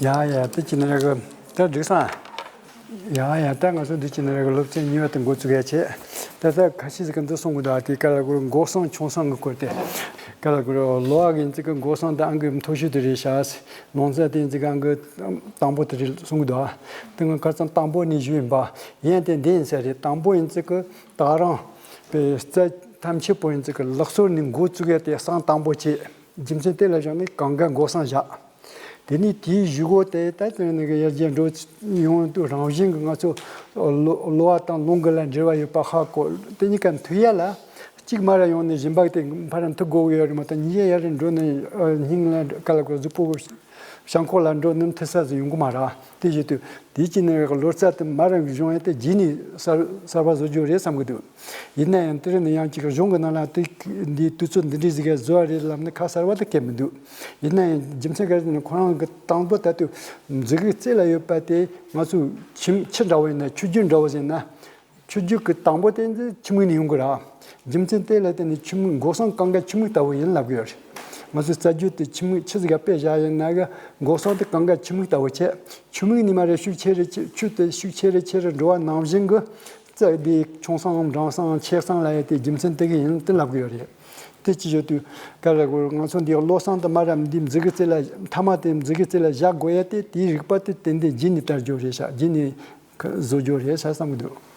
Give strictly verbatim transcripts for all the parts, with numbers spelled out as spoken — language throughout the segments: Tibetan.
ཡ་ཡ། དེ་ཅི་ནས་རེད་གི། ད་འགྲིག་སོང་། ཡ་ཡ། ད་ང་ཚོ་འདི་ཅི་ནས་རེད་གི། སློབ་ཚན་གཉིས་པ་དེ་འགོ་བཙུགས་ཡ་བྱེད། ད་ལྟ་ཁ་ཤས་ཟིག་གིས་འདི་གསུང་གི་འདུག། དེ་ག་ལ་གོ་འགོག་སྲུང་ཆུང་སྲུང་གི་སྐོར་དེ། ག་ལ་གོ་གློ་བ་གི་ཡིན་ཙི་གི་འགོག་སྲུང་དེ་ཨང་གི་མཐོ་ཤོས་དེ་རེད་ཤག། ལོང་ཚད་དེ་ཡིན་ཙི་གི་ཨང་གི་དང་པོ་དེ་རེད་གསུང་གི་འདུག། དེ་ང་ཁ་སང་དང་པོ་ནས་ཞུས་ཡིན་པ། ཡིན་ཏེ་འདི་ཡིན་ས་རེད། དང་པོ་ཡིན་ཙི་གི་ད་རང་པའི་རྩ་ཐམས་ཅད་པོ་ཡིན་ཙི་གི་ལག་སོར་ནས་འགོ་བཙུགས་ཡ་དེ་སྲང་དང་པོ་བྱེད། རྒྱུ་མཚན་དེ་ལ་བཞག་ནས་གང་ག་འགོག་སྲུང་བཞག། དེ་ནས་དེའི་གཞུག་གུ་དེ་ད་དེ་ནས་ཡར་རྒྱས་འགྲོ་ཡོང་དུས་རང་བཞིན་གྱིས་ང་ཚོ་གློ་གློ་བ་དང་རླུང་གི་ལ་འབྲེལ་བ་ཡོད་པ་ཧ་གོ། དེ་གཉིས་ཀ་མཐུད་ཡ་ལ་གཅིག་མར་ཡོང་ནས་གཞན་པ་དེ་ཕར་མཐུད་དགོས་ཀྱི་ཡོད་རེད་མ་གཏོགས། གཉིས་ཀ་ཡར་འགྲོ་ནས་སྙིང་ལ་ག་ལ་གོ་གཟུགས་པོ་བཤང་ཁོག་ལ་འགྲོ་ནས་མཐུད་ས་ཟིག་ཡོང་གི་མ་རེད། དེ་བྱེད་དུས་དེའི་དཀྱིལ་ནས་གློ་རྩ་དེ་མར་བྱུང་ཡ་དེ་རྗེས་ནས་གསར་གསར་པ་བཟོ་རྒྱུ་རེད་བསམ་གི་འདུག། ཡིན་ན་ཡང་དེ་རིང་ནས་ཡང་ཅིག་གཞུང་གི་ནང་ལ་དེ་འདིའི་དུས་ཚོད་འདི་འདྲའི་ཟིག་ག་བཟོ་བ་རེད་ལབ་ནས་ཁ་གསར་པ་དེ་སྐད་མི་འདུག། ཡིན་ན་ཡང་རྒྱུ་མཚན་ག་རེ་ཟེར་ན་ཁོ་རང་གི་དང་པོ་ད་དུང་མཛུ་གུའི་རྩེ་ལ་ཡོད་པ་དེ་ང་ཚོ་ཁྱིམ་ཁྱི་འདྲ་བོ་ཡིན་ན་ཆུ་རྒྱུས་འདྲ་བོ་ཟེར་ན། ཆུ་རྒྱུས་ཀྱི་དང་པོ་དེ་ཚོ་ཁྱིམ་མིག་ནས་ཡོང་གི་རེད། རྒྱུ་མཚན་དེ་ལ་བརྟེན་ནས་ཁྱིམ་མིག་འགོག་སྲུང་གང་ག་ཁྱིམ་མིག་ལྟ་བུ་ཡིན་ལབ་གི་ཡོད་རེད། ང་ཚོའི་རྩ་རྒྱུས་དེ་ཁྱིམ་མིག་ཆུ་ཟིག་ག་དཔེ་བཞག་ཡིན་ན་གི་འགོག་སྲུང་དེ་གང་ག་ཁྱིམ་མིག་ལྟ་བུ་བྱས། ཆུ་མིག་ནས་མར་ཤུགས་ཆེ་རུ་ཆེ་ཆུ་དེ་ཤུགས་ཆེ་རུ་ཆེ་རུ་འགྲོ་བ་ནང་བཞིན་གི་རྩ་དེ་ཆུང་སྲུང་འབྲིང་སྲུང་ཆེ་སྲུང་ལབ་ཡ་དེ་རྒྱུ་མཚན་དེ་གི་ཡིན་དེ་ལབ་གི་ཡོད་རེད། དེ་ཅི་ཞུ་དུས་ག་རེ་གོ་ང་ཚོ་འདི་གློ་སྲུང་དེ་མར་འདི་མཛུ་གུའི་རྩེ་ལ་མཐའ་མ་དེ་མཛུ་གུའི་རྩེ་ལ་བཞག་དགོས་ཡ་དེ་དེའི་རིག་པ་དེ་ཏན་ཏན་རྗེས་ནས་དར་རྒྱུ་རེད་ཤག། རྗེས་ནས་བཟོ་རྒྱུ་རེད་ཤག་བསམ་གི་འདུག།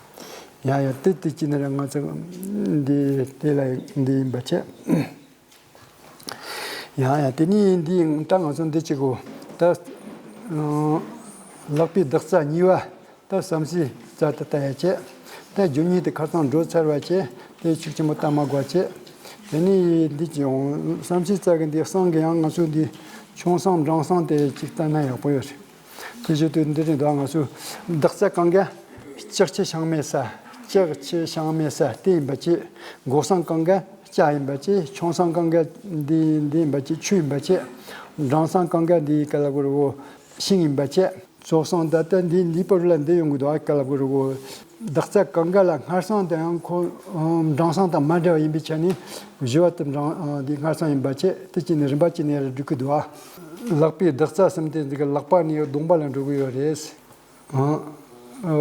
ཡ་ཡ། དེ་དེ་ཅི་ནས་རེད། ང་ཚོ་འདི་དེ་ལ་འདི་ཡིན་པ་བྱས། ཡ་ཡ། དེ་ནས་འདི་ད་ང་ཚོ་འདི་གཅིག་གོ། ད་ལག་པའི་རྡོག་རྩ་གཉིས་པ། ད་བསམ་སའི་རྩ་དེ་ལྟ་ཡ་བྱས། ད་རྒྱུ་གཉིས་དེ་ཁ་སང་འགྲོ་ཚར་བ་བྱས། དེ་ཤུགས་ཆེན་པོ་ལྟ་མ་དགོས་བྱས། དེ་ནས་འདི་ཀྱང་བསམ་སའི་རྩ་གི་འདི་སྲུང་གི་ཡང་ང་ཚོ་འདི་ཆུང་སྲུང་འབྲིང་སྲུང་དེ་གཅིག་ལྟ་ན་ཡག་པོ་ཡོད་རེད། དེ་བཞིན་དུ་འདི་རེད་འདུག། ང་ཚོ་རྡོག་རྩ་གང་ག་ལྕགས་ཀྱི་ཤིང་མེད་ས། ལྕགས་ཀྱི་ཤིང་མེད་ས་དེ་ཡིན་པ་བྱས། འགོག་སྲུང་གང་ག་ལྕགས་ཡིན་པ་བྱས། ཆུང་སྲུང་གང་ག་འདི་འདི་ཡིན་པ་བྱས། ཆུ་ཡིན་པ་བྱས། འབྲིང་སྲུང་གང་ག་འདི་ག་ལ་གོ་རེད་གོ། ཤིང་ཡིན་པ་བྱས། ཚོགས་སོང་ད་ལྟ་འདི་འདི་བར་ལ་འདི་ཡོང་གི་འདུག། ཨ་ག་ལ་གོ་རེད་གོ། རྡོག་རྩ་གང་ག་ལ་སྔར་སྲུང་དང་ཡང་ཁོ་འབྲིང་སྲུང་དང་མ་འདྲ་བ་ཡིན་པའི་ཆ་ནས་བཞི་བ་དེ་འབྲིང་འདི་སྔར་སྲུང་ཡིན་པ་བྱས། དེ་གཅིག་ནས་རིམ་པ་གཅིག་ནས་ཡར་འགྲོ་གི་འདུག། ཨ་ལག་པའི་རྡོག་རྩ་གསུམ་དེ་འདི་གི་ལག་པ་ནས་གདོང་པ་ལ་འགྲོ་གི་ཡོད་རེད། ཨ་ཨ་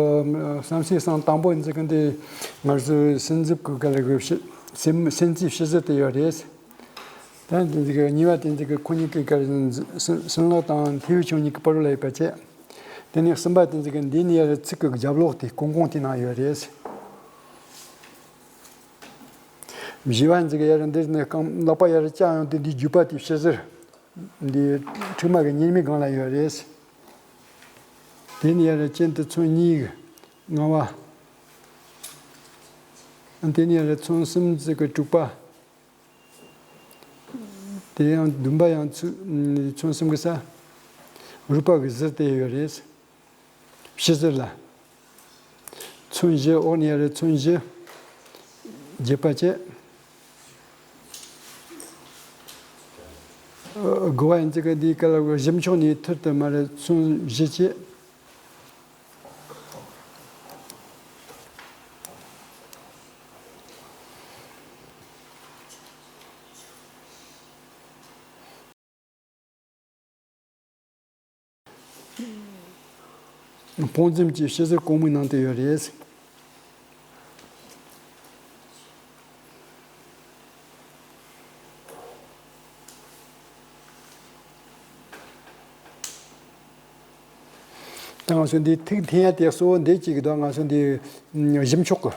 བསམ་སའི་སྲུང་དང་པོ་འཛིན་མཁན་དེ་ང་ཚོའི་སེམས་འཛིན་གྱི་ག་ལ་གི་ཕྱི་སེམས་སེམས་རྩའི་ཕྱི་ཟུར་དེ་ཡོད་རེད། ད་འདི་གི་གཉིས་པ་དེ་འཛིན་གྱི་ཁོ་གཉིས་ཀྱི་ག་རེ་སྲིན་སྲིན་ལག་དང་མཐེ་བོ་ཆུང་གཉིས་ཀྱི་བར་ལ་ཡོད་པ་བྱས། དེ་ནས་གསུམ་པ་དེ་འཛིན་གྱི་འདི་ནས་ཡར་ཚིགས་ཀྱི་རྒྱབ་ལོགས་དེ་ཀོང་ཀོང་དེ་ན་ཡོད་རེད། བཞི་པ་འཛིན་གྱི་ཡར་འདིར་ནས་རྐང་ལག་པ་ཡར་བཀྱག་ཡོང་དུས་འདི་རྒྱུག་པ་དེ་ཕྱི་ཟུར། འདི་མཁྲིག་མ་གི་གཉེར་མའི་སྒང་ལ་ཡོད་རེད། དེ་ནས་ཡར་གྱེན་དུ་ཚོན་གཉིས་ཀྱི་ལྔ་པ། དེ་ནས་ཡར་ཚོན་གསུམ་ཙམ་གྱི་དྲུག་པ། དེ་ཡང་བདུན་པ་ཡང་ཚུ་ཚོན་གསུམ་གྱི་ས། རུས་པ་གི་ཟུར་དེ་ཡོད་རེད། ཕྱི་ཟུར་ལ། ཚོན་བཞི། འོག་ནས་ཡར་ཚོན་བཞི། བརྒྱད་པ་བྱས། དགུ་པ་ཡིན་ཙི་ག་འདིའི་སྐབས་ལ་གཞི་མཆོག་ནས་ཐུར་དུ་མར་ཚོན་བཞི་བྱས། སྤོང་འཛིན་གྱི་ཕྱི་ཟུར་གོང་མའི་ནང་དུ་ཡོད་རེད། ད་ང་ཚོ་འདི་ཐིག་འཐེན་ཡ་དེ་གཙོ་བོ་འདི་གཅིག་གི་དོན། ང་ཚོ་འདི་གཞི་མཆོག་གི་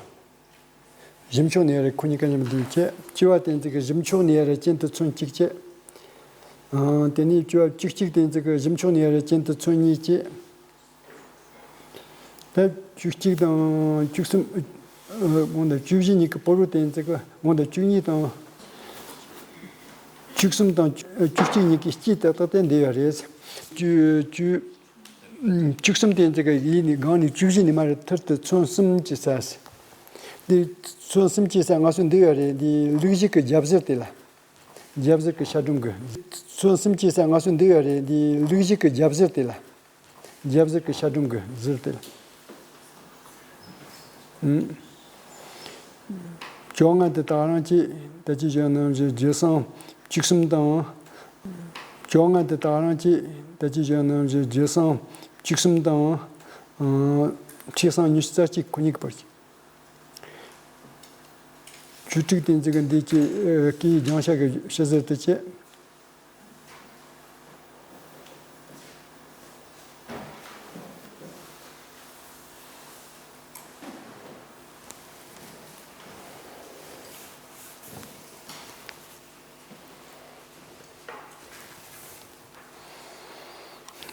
གཞི་མཆོག་ནས་རེད། ཁོ་གཉིས་ཀ་མཉམ་དུ་བྱས། བཅུ་པ་དེ་ཚོ་གི་གཞི་མཆོག་ནས་རེད། གྱེན་དུ་ཚོན་གཅིག་བྱས། ཨང་། དེ་ནས་བཅུ་པ་བཅུ་གཅིག་དེ་ཚོ་གི་གཞི་མཆོག་ནས་རེད། གྱེན་དུ་ཚོན་གཉིས་བྱས། ད་བཅུ་གཅིག་དང་བཅུ་གསུམ། ཨ། དགོངས་དག། བཅུ་བཞི་གཉིས་ཀྱི་བར་དུ་དེ་ཚོ་གི་དགོངས་དག། བཅུ་གཉིས་དང་བཅུ་གསུམ་དང་བཅུ་གཅིག་གཉིས་ཀྱི་དཀྱིལ་དེ་ཏག་ཏག་དེ་འདི་ཡོད་རེད། བཅུ་བཅུ་བཅུ་གསུམ་དེ་ཚོ་གི་ཡིན་ནི་སྒང་ནས་བཅུ་བཞི་ནས་མར་ཐུར་དུ་ཚོན་གསུམ་གྱི་ས། འདི་ཚོན་གསུམ་གྱི་ས་ང་ཚོ་འདི་ཡོད་རེད། འདི་ལུག་གཞུག་གི་རྒྱབ་ཟུར་དེ་ལ། རྒྱབ་ཟུར་གྱི་ཤ་སྒྲོམ་གྱི། ཚོན་གསུམ་གྱི་ས་ང་ཚོ་འདི་ཡོད་རེད། འདི་ལུག་གཞུག་གི་རྒྱབ་ཟུར་དེ་ལ། རྒྱབ་ཟུར་གྱི་ཤ་སྒྲོམ་གྱི་ཟུར་དེ་ལ། བཅོ་ལྔ་དེ་དག་རང་གཅིག། ད་ཅི་བྱས་ནམ་ཞིག་རྗེས་སང་བཅུ་གསུམ་དང་། བཅོ་ལྔ་དེ་དག་རང་གཅིག། ད་ཅི་བྱ་ནང་བཞིན་རྗེས་གསང་བཅུ་གསུམ་དང་། ཨ། ཁྲིད་གསང་ཉི་ཤུ་རྩ་གཅིག་ཁོ་གཉིས་ཀྱི་བར་གྱི། བཅུ་དྲུག་དེ་ཚོ་གི་འདི་ཀྱི་ཨ་སྐད་ཡིག་སྦྱང་བྱ་གི་ཤེས་ཟེར་དེ་བྱས།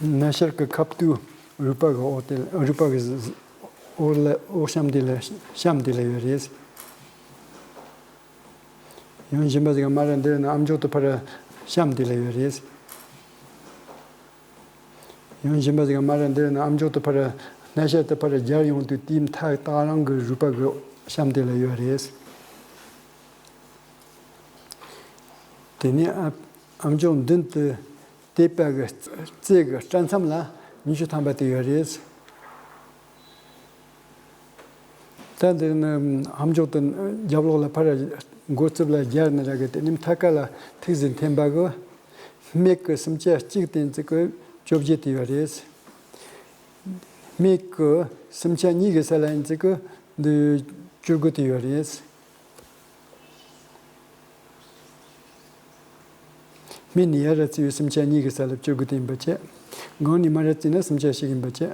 ནད་ཤར་གྱི་ཁབ་ཏུ་རུས་པ་གི་འོག་དེ་རུས་པ་གི་འོག་ལ་འོག་གཤམ་དེ་ལ་གཤམ་དེ་ལ་ཡོད་རེད། ཡང་གཞན་པ་ཟིག་མ་ར་འདིར་ན་ཨམ་ཅོག་ཏུ་ཕར་གཤམ་དེ་ལ་ཡོད་རེད། ཡང་གཞན་པ་ཟིག་མ་ར་འདིར་ན་ཨམ་ཅོག་ཏུ་ཕར་སྣ་ཤ་དུ་ཕར་རྒྱར་ཡོང་དུས་དེའི་མཐའ་ད་རང་གི་རུས་པ་གི་གཤམ་དེ་ལ་ཡོད་རེད། དེ་ནས་ཨ་ཨམ་ཅོག་མདུན་དུ་དེད་པ་གི་རྩེ་གི་སྐྲ་མཚམས་ལ་ཉི་ཤུ་ཐམ་པ་དེ་ཡོད་རེད། ད་འདིར་ནི་ཨམ་ཅོག་ཏུ་རྒྱབ་ལོགས་ལ་ཕར་མགོ་རྩིབ་ལ་རྒྱར་ནི་ར་གི་དེ་ནི་མཐའ་ཀ་ལ་ཐིག་ཟིན་འཐེན་པ་གི་སྨད་གི་སུམ་ཆ་གཅིག་དེ་ཚོ་གི་བཅོ་བརྒྱད་དེ་ཡོད་རེད། སྨད་གི་སུམ་ཆ་གཉིས་གི་ས་ལ་ཡིན་ཚེ་གི་འདི་བཅུ་དགུ་དེ་ཡོད་རེད། སྨད་ནས་ཡར་ར་བརྩིས་པའི་སུམ་ཆ་གཉིས་ཀྱི་ས་ལ་བཅུ་དགུ་དེ་ཡིན་པ་བྱས། སྒང་ནས་མར་ར་བརྩིས་ན་སུམ་ཆ་ཞིག་ཡིན་པ་བྱས།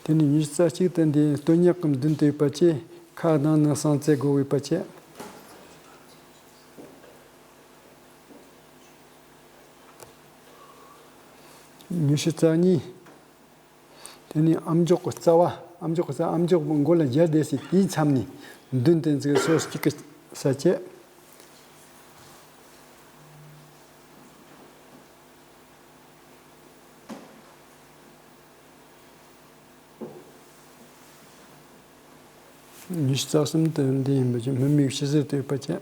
དེ་ནས་ཉི་ཤུ་རྩ་གཅིག་དེ་འདི་སྟོད་ཉག་གི་མདུན་དུ་ཡོད་པ་བྱས། ཁ་གདངས་ནས་གསང་རྩེ་དགོས་པའི་པ་བྱས། ཉི་ཤུ་རྩ་གཉིས། དེ་ནས་ཨམ་ཅོག་གི་རྩ་བ། ཨམ་ཅོག་གི་རྩ། ཨམ་ཅོག་མགོ་ལ་རྒྱ་བསྡད་སའི་དེའི་མཚམས་ནས་མདུན་དེ་ཚོ་སོ་གཅིག་གི་ས་བཅད། ཉི་ཤུ་རྩ་གསུམ་དུ་འདི་ཡིན་པ་ཅིག་སྨིན་མའི་ཤི་ཟིར་དུ་ཡོད་པ་བཅས།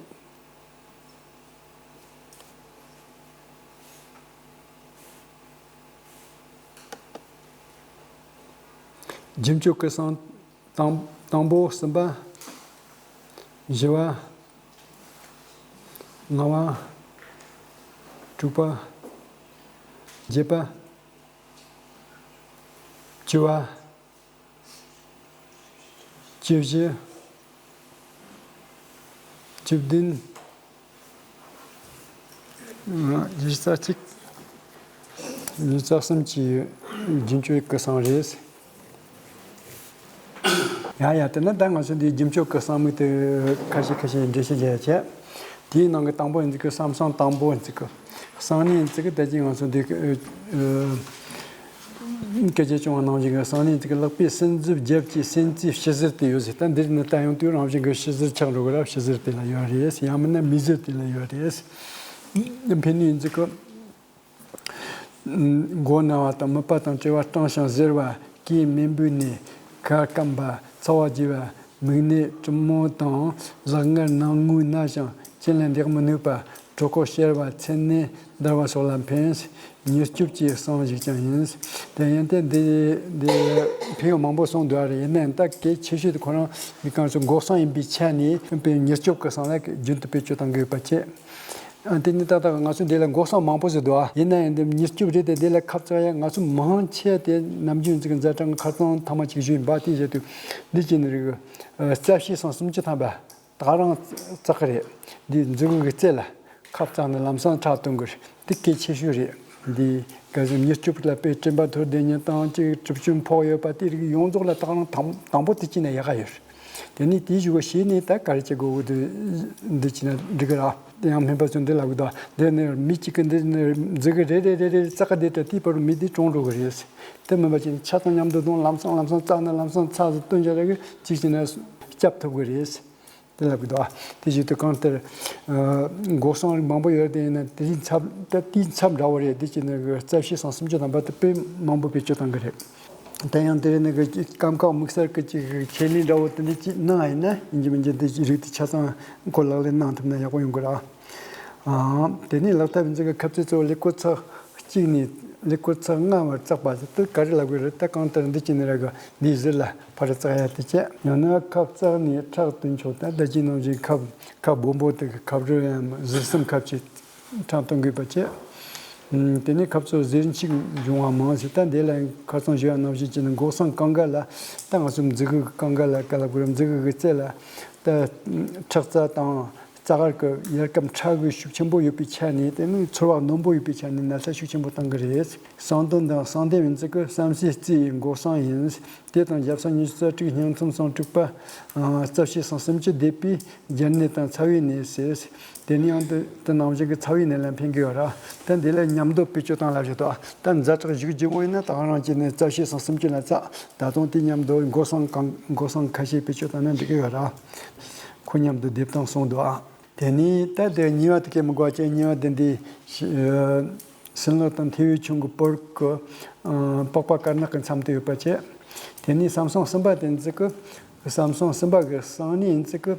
རྒྱུན་སྤྱོད་ཀྱི་གསང་དང་དང་པོ་གསུམ་པ། བཞི་བ། ལྔ་བ། དྲུག་པ། བརྒྱད་པ། བཅུ་བ། བཅུ་བཞི། བཅུ་བདུན། ཉི་ཤུ་རྩ་གཅིག། ཉི་ཤུ་རྩ་གསུམ་གྱི་རྒྱུན་སྤྱོད་ཀྱི་གསང་རེད། ཡ་ཡ། དེ་ན་ད་ང་ཚོ་འདིའི་རྒྱུན་སྤྱོད་ཀྱི་གསང་མིག་དེ་ཁ་ཤས་ཁ་ཤས་འགྲེལ་བཤད་རྒྱག་ཡ་བྱས། དེའི་ནང་གི་དང་པོ་ཡིན་ཚིག་གི་གསང་གསང་དང་པོ་ཡིན་ཚིག་གི། གསང་གནས་ཡིན་ཚིག་གི་ད་ཅི་ང་ཚོ་འདི་གི་ཨ་སྐད་ཆ་བྱུང་བ་ནང་བཞིན་གྱི་གསང་གནས་ཡིན་ཚིག་གི་ལག་པའི་སེན་མཛུབ་རྒྱབ་ཀྱི་སེན་རྩེའི་ཕྱི་ཟུར་དེ་ཡོད་ཟེར། ད་འདིར་ནི་ད་ཡང་དུས་རང་བཞིན་གྱི་ཕྱི་ཟུར་ཆགས་འགྲོ་གི་ར། ཕྱི་ཟུར་དེ་ལ་ཡོད་རེད། ཡང་མིན་ན་མིག་ཟུར་དེ་ལ་ཡོད་རེད། འཕེན་ནུས་ཡིན་ཚིག་གི། མགོ་ན་བ་དང་མིད་པ་དང་བྲེལ་བ་སྐྲང་ཞིང་གཟེར་བ། སྐེ་རྨེན་བུའི་ནད། ཁ་སྐམ་པ། ཚ་བ་རྒྱས་པ། མིག་ནད། གྲུམ་མོ་དང་ལག་ངར་ནང་ངུ་ན་ཞིང་གཅིན་ལ་འདེགས་མི་ནུས་པ། གྲོད་ཁོག་གཤེར་བ། མཚན་ནད་འདར་བ་སོགས་ལ་ཕན། མྱུར་སྐྱོབ་ཀྱི་གསང་ཞིག་ཀྱང་ཡིན། དེ་ཡིན་ཏེ་འདི་འདི་ཕན་ཡོན་མང་པོ་གསུངས་འདུག་ཨ་རེད། ཡིན་ནའང་ད་གལ་ཆེ་ཤོས་དེ་ཁོ་རང་མི་གང་ཚོ་མགོ་གསང་ཡིན་པའི་ཆ་ནས་མྱུར་སྐྱོབ་ཀྱི་གསང་ལ་རྒྱུན་དུ་བེད་སྤྱོད་གཏང་གི་ཡོད་པ་བྱས། ཨ། དེ་ནི་ཏག་ཏག་ང་ཚོ་འདི་ལ་མགོ་གསང་མང་པོ་ཟིག་འདུག་ཨ། ཡིན་ན་ཡང་འདི་མྱུར་སྐྱོབ་རེད་དེ། འདི་ལ་ཁབ་བཙག་ཡ་ང་ཚོ་མང་ཆེ་དེ་ནམ་རྒྱུན་ཚིག་མཛའ་གྲོགས་ཁ་ཚང་ཐ་མ་གཅིག་ཞུས་འབའ་ཏི་བྱེད་དུས། འདི་ཅི་ནི་རིགས་རྩ་བཤད་གསང་སུམ་ཅུ་ཐམ་པ་ད་རང་བཙག་གི་རེད། འདི་མཛུ་གུ་གི་རྩེ་ལ་ཁབ་བཙག་ནས་ལམ་སང་ཁྲག་བཏོན་དགོས། འདི་གལ་ཆེ་ཤོས་རེད། འདི་ག་ཚོད་མྱུར་སྐྱོབ་ལ་དཔེ་སྤྲིན་པ་འཐོར་བསྡད་མཁན་དང་གཅིག་གྲིབ་སྐྱོན་ཕོག་ཡོད་པ་དེ་རིགས་ཡོངས་རྫོགས་ལ་ད་རང་དང་དང་པོ་དེ་ཅི་ན་ཡག་ག་ཡོད། དེ་ནས་དེའི་གཞུག་གུ་གཞི་ནས་ད་ག་རེ་བྱེད་དགོས་འདུག་འདི་བྱས་ན་འགྲིག་གི་ར། དེ་ཡང་སྨན་པ་ཚོས་འདི་ལབ་གི་འདུག་འདི་ནས་མི་གཅིག་གིས་འདི་ནས་མཛུ་གུ་རེ་རེ་རེ་རེ་བཙག་གི་བསྡད་དུས་དེའི་བར་མི་འདི་གྲོངས་འགྲོ་གི་རེད། དེ་མིན་པ་ཅིག་ཆ་ཚང་མཉམ་དུ་བསྡོམས་ལམ་སང་ལམ་སང་བཙགས་ནས་ལམ་སང་ཚགས་སུ་བཏོན་བྱས་ར་གི་གཅིག་བྱས་ན་སྐྱོབ་ཐུབ་གི་རེད། དེ་ལབ་གི་འདུག་དེ་བཞིན་དུ་གང་ལྟར་ཨ་མགོ་གསང་རིགས་མང་པོ་ཡོད་དེ། ཡིན་ན་དེའི་ཚབ་ད་དེའི་ཚབ་འདྲ་བོ་རེད། དེ་ཅི་ནས་གི་རྩ་བཤད་གསང་སུམ་ཅུ་ཐམ་པ་དེ་དཔེ་མང་པོ་བེད་སྤྱོད་གཏང་གི་རེད། དེ་ཡང་དེ་རིང་ནི་གི་སྐམ་ཁག་དམིགས་བསལ་གི་ཅིག་ཆེད་ལས་འདྲ་བོ་དེ་འདྲ་ཅིག་གནང་ཡིན་ན་ཡིན་གྱི་མིན་གྱི་འདི་རིགས་དེ་ཆ་ཚང་ཁོ་ལག་ལེན་གནང་ཐུབ་ན་ཡག་པོ་ཡོང་གི་རེད། ཨ། དེ་ནས་ལག་ཐབས་ཡིན་ཚིག་གི་ཁབ་རྩེ་གཙོ་བོ་ཀླད་ཀོར་ཚེག་གཅིག་ནས་ཀླད་ཀོར་ཚེག་ལྔ་བར་བཙགས་པ་དེ་ག་རེ་ལབ་དགོས་རེད། ད་གང་ལྟར་འདི་ཅི་ནས་ར་གི་འདིའི་ཟུར་ལ་ཕར་བཙག་ཡ་དེ་བྱས། ཡང་ན་ཁབ་བཙགས་ནས་ཁྲག་བཏོན་ཆོག་ད་ལྟ་ཅི་ནང་བཞིན་ཁབ་ཁབ་སྦོམ་པོ་དེ་གི་ཁབ་རོལ་ཡང་ཟུར་གསུམ་ཁབ་ཅིག་ ཁྲང་གཏོང་དགོས་པ་བྱས། ཨམ། དེ་ནས་ཁབ་ཚོ་ཟས་འཕྱུགས་འབྱུང་བ་མང་ཞིང་། ད་འདི་ལ་ཁ་སང་ཞུ་བ་ནང་བཞིན་བྱས་ནས་འགོག་སྲུང་གང་ག་ལ། ད་ང་ཚོ་མཛུ་གུ་གང་ག་ལ་ག་ལ་གོ་ར་མཛུ་གུ་གི་རྩེ་ལ་ད་ཁྲག་རྩ་དང་རྩ་གར་གི་ཡལ་ག་ཁྲག་གི་ཤུགས་ཆེན་པོ་ཡོད་པའི་ཆ་ནས། དེ་ནི་ཚོར་བ་རྣོན་པོ་ཡོད་པའི་ཆ་ནས་ན་ཚ་ཤུགས་ཆེན་པོ་བཏང་གི་རེད། གསང་དོན་དང་གསང་བདེ་མིན་ཚིག་གི་བསམ་སེལ་རྩིས་འགོག་སྲུང་ཡིན། དེ་དང་ཞབས་སོར་ཉི་ཤུ་རྩ་དྲུག་སྙིང་མཚམས་སུ་དྲུག་པ། ཨ། རྩ་བཤལ་སོགས་སུམ་ཅུ་བསྡེབས་པས་སྦྱར་ནད་དང་ཚ་བའི་ནད་སེལ། དེ་ནས་ཡང་དུ་དེ་ནང་བཞིན་གྱི་ཚ་བའི་ནད་ལ་ཕན་གྱི་ཡོད་ར། ད་འདི་ལ་མཉམ་དུ་བེད་སྤྱོད་བཏང་ལབ་བཞག་འདུག་ད་ཛ་དྲག་ཞིག་བྱེད་དགོས་ཡིན་ན་ད་ག་རང་བྱས་ནས་རྩ་བཤལ་སོགས་སུམ་ཅུ་ལ་བཙག་ད་དུང་དེ་མཉམ་དུ་འགོག་སྲུང་གང་འགོག་སྲུང་ཁ་ཤས་བེད་སྤྱོད་བཏང་ན་འགྲིག་གི་ཡོད་ར། ཁོ་མཉམ་དུ་བསྡེབས་བཏང་གསུངས་འདུག་ཨ། དེ་ནས་ད་དེ་ཉེས་པ་དེ་གས་མི་དགོས་ཀྱི། ཉེས་པ་དེ་འདི་ཤི- ཨ། སྲིན་ལོ་དང་ཐེ་བའི་ཆུང་གི་བོར་གི། ཨ། པགས་པ་དཀར་ནག་གི་མཚམས་དུ་ཡོད་པ་བྱས། དེ་ནས་བསམ་སྲུང་གསུམ་པ་དེ་ཚིག་གི་བསམ་སྲུང་གསུམ་པ་གི་གསང་ནས་ཚིག་གི་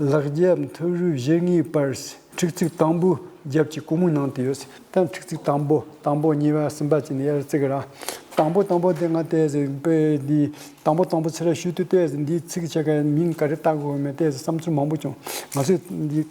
ལག་རྒྱབ་མཐུ་རུས་བཞི་ལྔའི་བར། ཁྲིག་ཚིག་དང་པོ་རྒྱབ་ཀྱི་གོང་མའི་ནང་དུ་ཡོད། ད་ཁྲིག་ཚིག་དང་པོ་དང་པོ་གཉིས་པ་གསུམ་པ་བྱས་ནས་ཡར་བརྩི་གི་ར། དང་པོ་དང་པོ་དེ་ང་དེ་ཟིག་པའི་འདི་དང་པོ་དང་པོ་ཚུར་ཞུ་དུས་དེ་ཟིག་འདིའི་ཚིག་ཆ་ག་མིང་ག་རེ་བཏགས་དགོས་མེད་དེ་བསམ་ཚུལ་མང་པོ་བྱུང་། ང་ཚོས་འདི་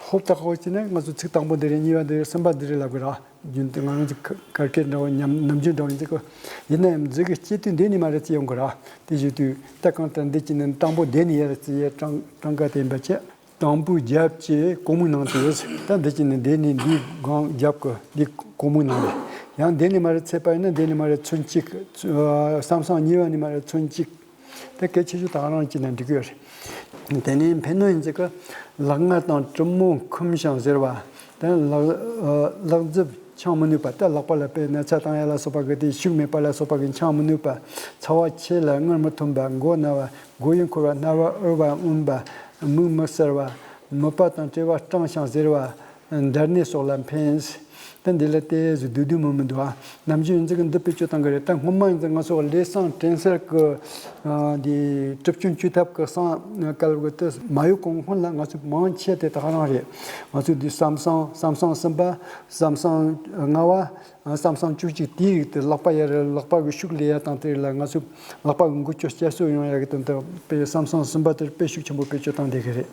ཧོབ་ཏེ་ཧོབ་བྱས་ན་ང་ཚོ་ཚིག་དང་པོ་འདི་རེད། གཉིས་པ་འདི་རེད། གསུམ་པ་འདི་རེད་ལབ་གི་ར། རྒྱུན་དུ་ང་རང་ཚོ་གར་སྐད་འདྲ་བོ་ཉམས་ནམ་རྒྱུན་འདྲ་བོ་ཡིན་ཚེ་གོ། ཡིན་ན་ཡང་མཛུ་གུ་སྐྱེ་དུས་འདི་ནས་མར་རྩི་ཡོང་གི་ར། དེ་བཞིན་དུ་ད་གང་ལྟར་འདི་གཅིག་ནི་དང་པོ་འདི་ནས་ཡར་རྩི་ཡས་གྲངས་གྲངས་ཀ་བསྟན་པ་བྱས། དང་པོ་རྒྱབ་ཀྱི་གོང་མའི་ནང་དུ་ཡོད། ད་འདི་གཅིག་ནི་འདི་ནས་འདིའི་སྒང་རྒྱབ་ཀྱི་འདི་གོང་མའི་ནང་ནས། ཡང་འདི་ནས་མར་རྩིས་པ་ཡིན་ན་འདི་ནས་མར་ཚོན་གཅིག་ཨ། བསམ་སྲུང་གཉིས་པ་ནས་མར་ཚོན་གཅིག་ད་གལ་ཆེ་ཤོས་ད་ག་རང་བྱས་ན་འགྲིག་གི་ཡོད་རེད། དེ་ནས་ཕན་གནོད་ཡིན་ཚེ་གི་ལག་ང་དང་གྲུ་མོ་འཁུམ་ཞིང་གཟེར་བ། དེ་ནས་ལག་ཨ། ལག་རྫིབ་འཆང་མི་ནུས་པ། ད་ལག་པ་ལ་དཔེ་ན་ཚ་བཏང་ཡ་ལ་སོགས་པ་གི་དེ་ཤུགས་མེད་པ་ལ་སོགས་པ་གི་འཆང་མི་ནུས་པ། ཚ་བ་ཆེ་ལ་མངལ་མི་ཐུམ་པ། མགོ་ན་བ། མགོ་ཡུ་འཁོར་བ། རྣ་བ་འུར་བ་འོན་པ། མིག་མི་གསལ་བ། མུད་པ་དང་བྲེལ་བ་སྐྲངས་ཤིང་གཟེར་བ། འདར་ནད་སོགས་ལ་ཕན། ད་འདི་ལ་ཏོག་ཙམ་བསྡུས་བསྡུས་མི་མི་འདུག་ཨ། ནམ་རྒྱུན་ཡིན་ཚེ་གི་འདི་བེད་སྤྱོད་གཏང་གི་རེད། ད་སྔོན་མ་ཡིན་ཚེ་ང་ཚོ་ལས་བསང་དྲན་གསོ་གི་ཨ། འདི་གྲིབ་སྐྱོན་བཅོས་ཐབས་ཀྱི་བསང་སྐལ་བ་དེ་མ་ཡོད་གོང་སྔོན་ལ་ང་ཚོ་མང་ཆེ་དེ་ད་ག་རང་རེད། ང་ཚོ་འདི་བསམ་སྲུང་བསམ་སྲུང་གསུམ་པ། བསམ་སྲུང་ལྔ་པ། བསམ་སྲུང་བཅུ་གཅིག་དེའི་རིགས་དེ་ལག་པ་ཡར་ལག་པ་གི་ཤུགས་ལས་ཡ་དང་དེ་ལ་ང་ཚོ་ལག་པ་གི་འགུལ་སྐྱོད་བསྐྱར་གསོ་ཡོང་ཡ་གི་དོན་དུ་དཔེ་བསམ་སྲུང་གསུམ་པ་དེར་དཔེ་ཤུགས་ཆེན་པོ་བེད་སྤྱོད་བཏང་བསྡད་གི་རེད།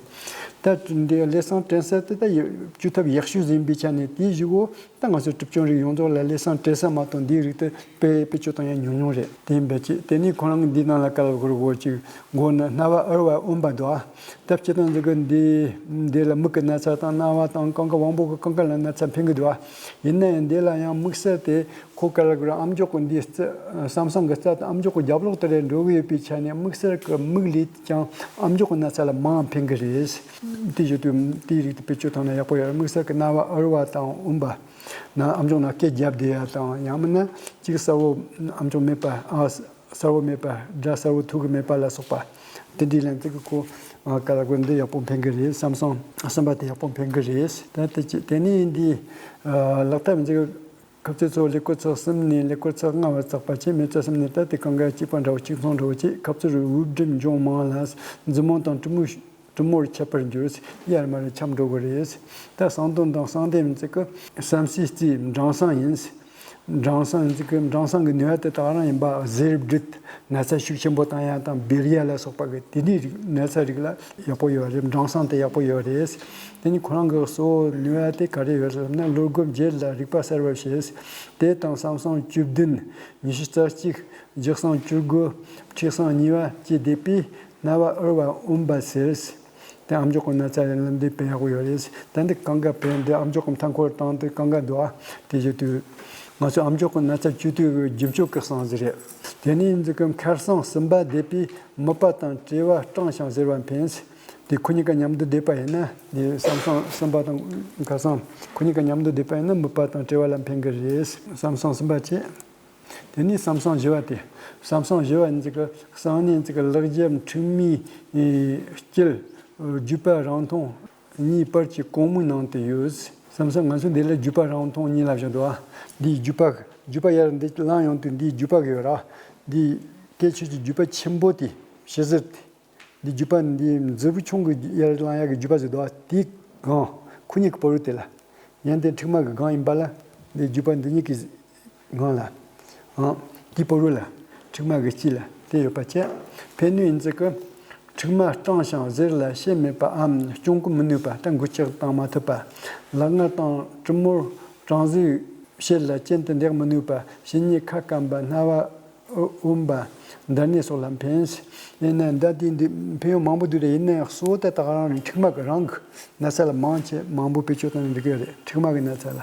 ད་འདི་ལས་བསང་དྲན་གསོ་དེ་ད་ཡ་བཅོས་ཐབས་ཡག་ཤོས་ཟིན་པའི་ཆ་ནས་དེའི་གཞུག་གུ་ད་ང་ཚོ་གྲིབ་སྐྱོན་རིགས་ཡོངས་རྫོགས་ལ་ལས་བསང་དྲན་གསོ་མ་གཏོགས་འདིའི་རིགས་དེ་དཔེ་བེད་སྤྱོད་བཏང་ཡ་ཉུང་ཉུང་རེད། དེ་ཡིན་པའི་ཆེད་དེ་ནས་ཁོ་རང་གི་འདི་ནང་ལ་ག་ལ་གོ་རུ་གོ་ཅིག་མགོ་ན་རྣ་བ་འུར་བ་འོན་པ་འདུག་ཨ། སྟབས་སྤྱིར་བཏང་འདི་གི་འདི་འདི་ལ་མིག་གི་ན་ཚ་དང་རྣ་བ་དང་རྐང་པ་དབང་པོ་གི་རྐང་པ་ལ་ན་ཚ་ཕན་གི་འདུག་ཨ། ཡིན་ན་ཡང་འདི་ལ་ཡང་དམིགས་བསལ་དེ་ཁོ་ག་ལ་གི་ར་ཨམ་ཅོག་གི་འདི་རྩི་བསམ་སྲུང་གི་རྩ་དང་ཨམ་ཅོག་གི་རྒྱབ་ལོགས་དེ་རེད་འགྲོ་གི་ཡོད་པའི་ཆ་ནས་དམིགས་བསལ་གི་མིག་ལས་ཀྱང་ཨམ་ཅོག་གི་ན་ཚ་ལ་མང་ཕན་གི་རེད། དེ་བཞིན་དུ་དེའི་རིགས་དེ་བེད་སྤྱོད་བཏང་ན་ཡག་པོ་ཡོད་རེད། དམིགས་བསལ་གི་རྣ་བ་འུར་བ་དང་འོན་པ། ན་ཨམ་ཅོག་ན་སྐད་རྒྱབ་བསྡད་ཡ་དང་ཡང་མིན་ན་གཅིག་གསལ་བོ་ཨམ་ཅོག་མེད་པ་ཨ། གསལ་བོ་མེད་པ། སྒྲ་གསལ་བོ་ཐོས་གི་མེད་པ་ལ་སོགས་པ། དེ་འདྲའི་ལན་ཚིག་གི་ཁོ་ཨ། ག་ལ་གོ་འདི་ཡག་པོ་ཕན་གི་རེད། བསམ་སྲུང་གསུམ་པ་དེ་ཡག་པོ་ཕན་གི་རེད། ད་དེ་ཅི་དེ་ནས་འདི་ཨ། ལག་ཐབས་འཛིན་ཁབ་ཚིག་ཚོ་ཀླད་ཀོར་ཚེག་གསུམ་ནས་ཀླད་ཀོར་ཚེག་ལྔ་བར་བརྩེགས་པ་བྱས། མེ་ཚེག་གསུམ་ནས་ད་དེ་གང་ག་གཅིག་པ་འདྲ་བོ་གཅིག་མཚུངས་འདྲ་བོ་བྱས། ཁབ་ཚིག་རུ་འུར་སྒྲིབ་འབྱུང་མང་ལ་མཛུབ་མོ་དང་གྲུ་མོ་གྲུ་མོར་ཁྱབ་པར་འགྱུར། ཡར་མར་ཁྱབ་འགྲོ་གི་རེད། ད་གསང་དོན་དང་གསང་བདེ་མིན་ཚིག་གི་བསམ་སེལ་རྩིས་འབྲང་སྲང་ཡིན། འབྲང་སྲང་ཡིན་ཚིག་གི་འབྲང་སྲང་གི་ནུས་པ་དེ་དག་རང་ཡིན་པ། གཟེར་བསྒྲིབས། ན་ཚ་ཤུགས་ཆེན་པོ་བཏང་ཡ་དང་འབུད་ཡ་ལ་སོགས་པ་གི་དེ་འདྲའི་རིགས་ན་ཚ་རིགས་ལ་ཡག་པོ་ཡོད་རེད། འབྲང་སྲང་དེ་ཡག་པོ་ཡོད་རེད། དེ་ནི་ཁོ་རང་གི་གཙོ་བོ་ནུས་པ་དེ་ག་རེ་ཡོད་ཟེར་ན། བློ་སྒོ་འབྱེད་ལ་རིག་པ་གསལ་བར་བྱེད། དེ་དང་བསམ་སྲུང་བཅུ་བདུན། ཉི་ཤུ་རྩ་གཅིག་འཇིགས་སྲང་བཅུ་དགུ། མཁྲིས་སྲང་གཉིས་པ་བཅས་བསྡེབས་པས་རྣ་བ་འུར་བ་འོན་པ་ཟེར། དེ་ཨམ་ཅོག་གི་ན་ཚ་ལ་འདི་དཔེ་ཡག་པོ་ཡོད་རེད། ད་འདི་གང་ག་དཔེ་འདི་ཨམ་ཅོག་གི་མཐའ་འཁོར་དང་དེ་གང་ག་འདུག་ཨ། དེ་བཞིན་དུ་ང་ཚོ་ཨམ་ཅོག་གི་ན་ཚ་བཅོས་དུས་ཀྱི་རྒྱུ་མཆོག་གི་བསང་ཟིག་རེད། དེ་ནས་འཛིན་གི་མཁར་བསང་གསུམ་པ་བསྡེབས་པས་མུད་པ་དང་བྲེལ་བ་སྐྲངས་ཤིང་གཟེར་བ་ཕན། དེ་ཁོ་གཉིས་ཀ་མཉམ་དུ་བསྡེབས་པ་ཡིན་ན། དེ་བསམ་སྲུང་གསུམ་པ་དང་མཁར་བསང་ཁོ་གཉིས་ཀ་མཉམ་དུ་བསྡེབས་པ་ཡིན་ན་མུད་པ་དང་བྲེལ་བ་ལ་ཕན་གི་རེད། བསམ་སྲུང་གསུམ་པ་བྱས། དེ་ནས་བསམ་སྲུང་བཞི་པ་དེ། བསམ་སྲུང་བཞི་པ་ཡིན་ཚིག་གི་གསང་ནས་ཡིན་ཚིག་གི་ལག་རྒྱབ་འཁྲུག་མའི་དཀྱིལ་རྒྱུས་པ་རིང་ཐུང་གཉིས་བར་གྱི་གོང་མའི་ནང་དུ་ཡོད། བསམ་སྲུང་ང་ཚོ་འདི་ལ་རྒྱུས་པ་རིང་ཐུང་གཉིས་ལབ་བཞག་འདུག་ཨ། འདིའི་རྒྱུས་པ་རྒྱུས་པ་ཡར་འདི་ལངས་ཡོང་དུས་འདིའི་རྒྱུས་པ་གི་ཡོད་ར། འདི་སྐད་ཆོས་ཀྱི་རྒྱུས་པ་ཆེན་པོ་དེ་ཕྱི་ཟུར་དེ། འདི་རྒྱུས་པ་འདི་མཛུབ་བུ་ཆུང་གི་ཡར་ལངས་ཡག་གི་རྒྱུས་པ་ཟེར་འདུག་ཨ། དེའི་སྒང་ཁོ་གཉིས་ཀྱི་བར་དུ་དེ་ལ། ཡང་དེ་མཁྲིག་མ་གི་སྒང་ཡིན་པ་ལ། འདི་རྒྱུས་པ་འདི་གཉིས་ཀྱི་སྒང་ལ། ཨང་། དེའི་བར་དུ་ལ། མཁྲིག་མ་གི་དཀྱིལ་ལ་དེ་ཡོད་པ་བྱས། ཕན་གནོད་ཡིན་ཚིག་གི། མཁྲིག་མ་སྐྲངས་ཤིང་གཟེར་ལ་ཕྱེད་མེད་པའམ་སྐྱོང་གི་མི་ནུས་པ། ད་འགུལ་སྐྱོད་བཏང་མ་ཐུབ་པ། ལག་ངར་དང་གྲུ་མོར་སྐྲང་གཟུགས། ཕྱེད་ལ་གྱེན་དུ་འདེགས་མི་ནུས་པ། ཕྱི་ཉལ་ཁ་སྐམ་པ། རྣ་བ་འོན་པ། འདར་ནད་སོགས་ལ་ཕན། ཡིན་ན་ད་དེ་འདི་ཕན་ཡོན་མང་པོ་འདུག་རེད། ཡིན་ན་ཡང་གཙོ་བོ་དེ་ད་ག་རང་རེད། མཁྲིག་མ་གི་རང་གི་ན་ཚ་ལ་མང་ཆེ་མང་པོ་བེད་སྤྱོད་བཏང་ན་འགྲིག་གི་རེད། མཁྲིག་མ་གི་ན་ཚ་ལ།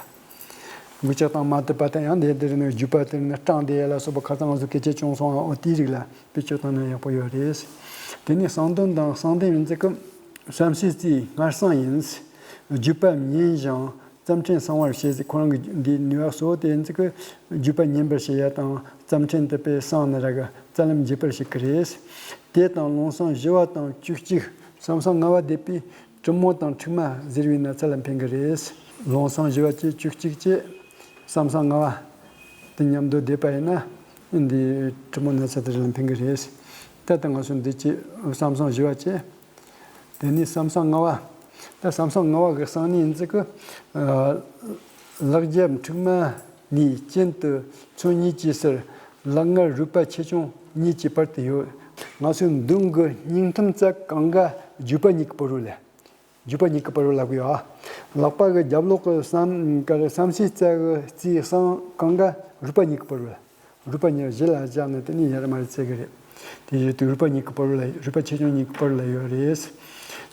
འགུལ་སྐྱོད་བཏང་མ་ཐུབ་པ་དང་ཡང་དེ་དེ་རིང་ནས་རྒྱུས་པ་དེ་རིང་ནས་སྐྲངས་བསྡད་ཡ་ལ་སོགས་པ་ཁ་སང་ང་ཚོ་སྐད་ཆ་བྱུང་སོང་ཨ། འོ་དེའི་རིགས་ལ་བེད་སྤྱོད་བཏང་ན་ཡག་པོ་ཡོད་རེད། དེ་ནས་གསང་གདོན་དང་གསང་གདོན་ཡིན་ཚེ་གི་བསམ་སེལ་རྩིས་སྔར་གསང་ཡིན། རྒྱུས་པ་ཉིན་བཞིན་རྩ་ཕྲན་གསང་བར་བྱེད། ཁོ་རང་གི་འདིའི་ནུས་པ་གཙོ་བོ་དེ་ཡིན་ཚེ་གི་རྒྱུས་པ་ཉིན་པར་བྱེད་ཡ་དང་རྩ་ཕྲན་དེ་པས་གསང་ནི་ར་གི་རྩ་ལམ་འབྱེད་པར་བྱེད་ཀྱི་རེད། དེ་དང་ལུང་གསང་བཞི་པ་དང་བཅུ་གཅིག་བསམ་གསང་ལྔ་པ་བསྡེབས་པས། གྲུ་མོ་དང་མཁྲིག་མ་གཟེར་བའི་ན་ཚ་ལ་ཕན་གྱི་རེད། ལུང་གསང་བཞི་པ་བཅས་བཅུ་གཅིག་བཅས་བསམ་གསང་ལྔ་པ་དང་མཉམ་དུ་བསྡེབས་པ་ཡིན་ན། འདི་གྲུ་མོ་ན་ཚ་དེ་ལ་ཕན་གྱི་རེད། ད་ལྟ་ང་ཚོ་འདི་བཅས་བསམ་གསང་བཞི་པ་བཅས། དེ་ནས་བསམ་གསང་ལྔ་པ། ད་བསམ་གསང་ལྔ་པ་གི་གསང་ནི་ཡིན་ཚེ་གི། ལག་རྒྱབ་མཁྲིག་མ་ནས་གྱེན་དུ་མཚོན་གཉིས་ཀྱི་སར། ལག་ངར་རུས་པ་ཆེ་ཆུང་གཉིས་ཀྱི་བར་དུ་ཡོད། ང་ཚོའི་མདུན་གྱི་སྙིང་ཐུམ་རྩ་གང་ག་རྒྱུས་པ་གཉིས་ཀྱི་བར་རུ་ལ། རྒྱུས་པ་གཉིས་ཀྱི་བར་རུ་ལབ་ཀྱི་ཡོད། ལག་པ་གི་རྒྱབ་ལོགས་ཀྱི་བསམ་ག་རེ་བསམ་སེལ་རྩ་གི་རྩིས་གསང་གང་ག་རུས་པ་གཉིས་ཀྱི་བར་རུ་ལ། རུས་པ་གཉིས་གཞི་ལ་བཞག་ནས་དེ་ནས་ཡར་མར་བཙལ་གི་རེད། དེ་བཞིན་དུ་རུས་པ་གཉིས་ཀྱི་བར་རུ་ལ། རུས་པ་ཆེ་ཆུང་གཉིས་ཀྱི་བར་ལ་ཡོད་རེད།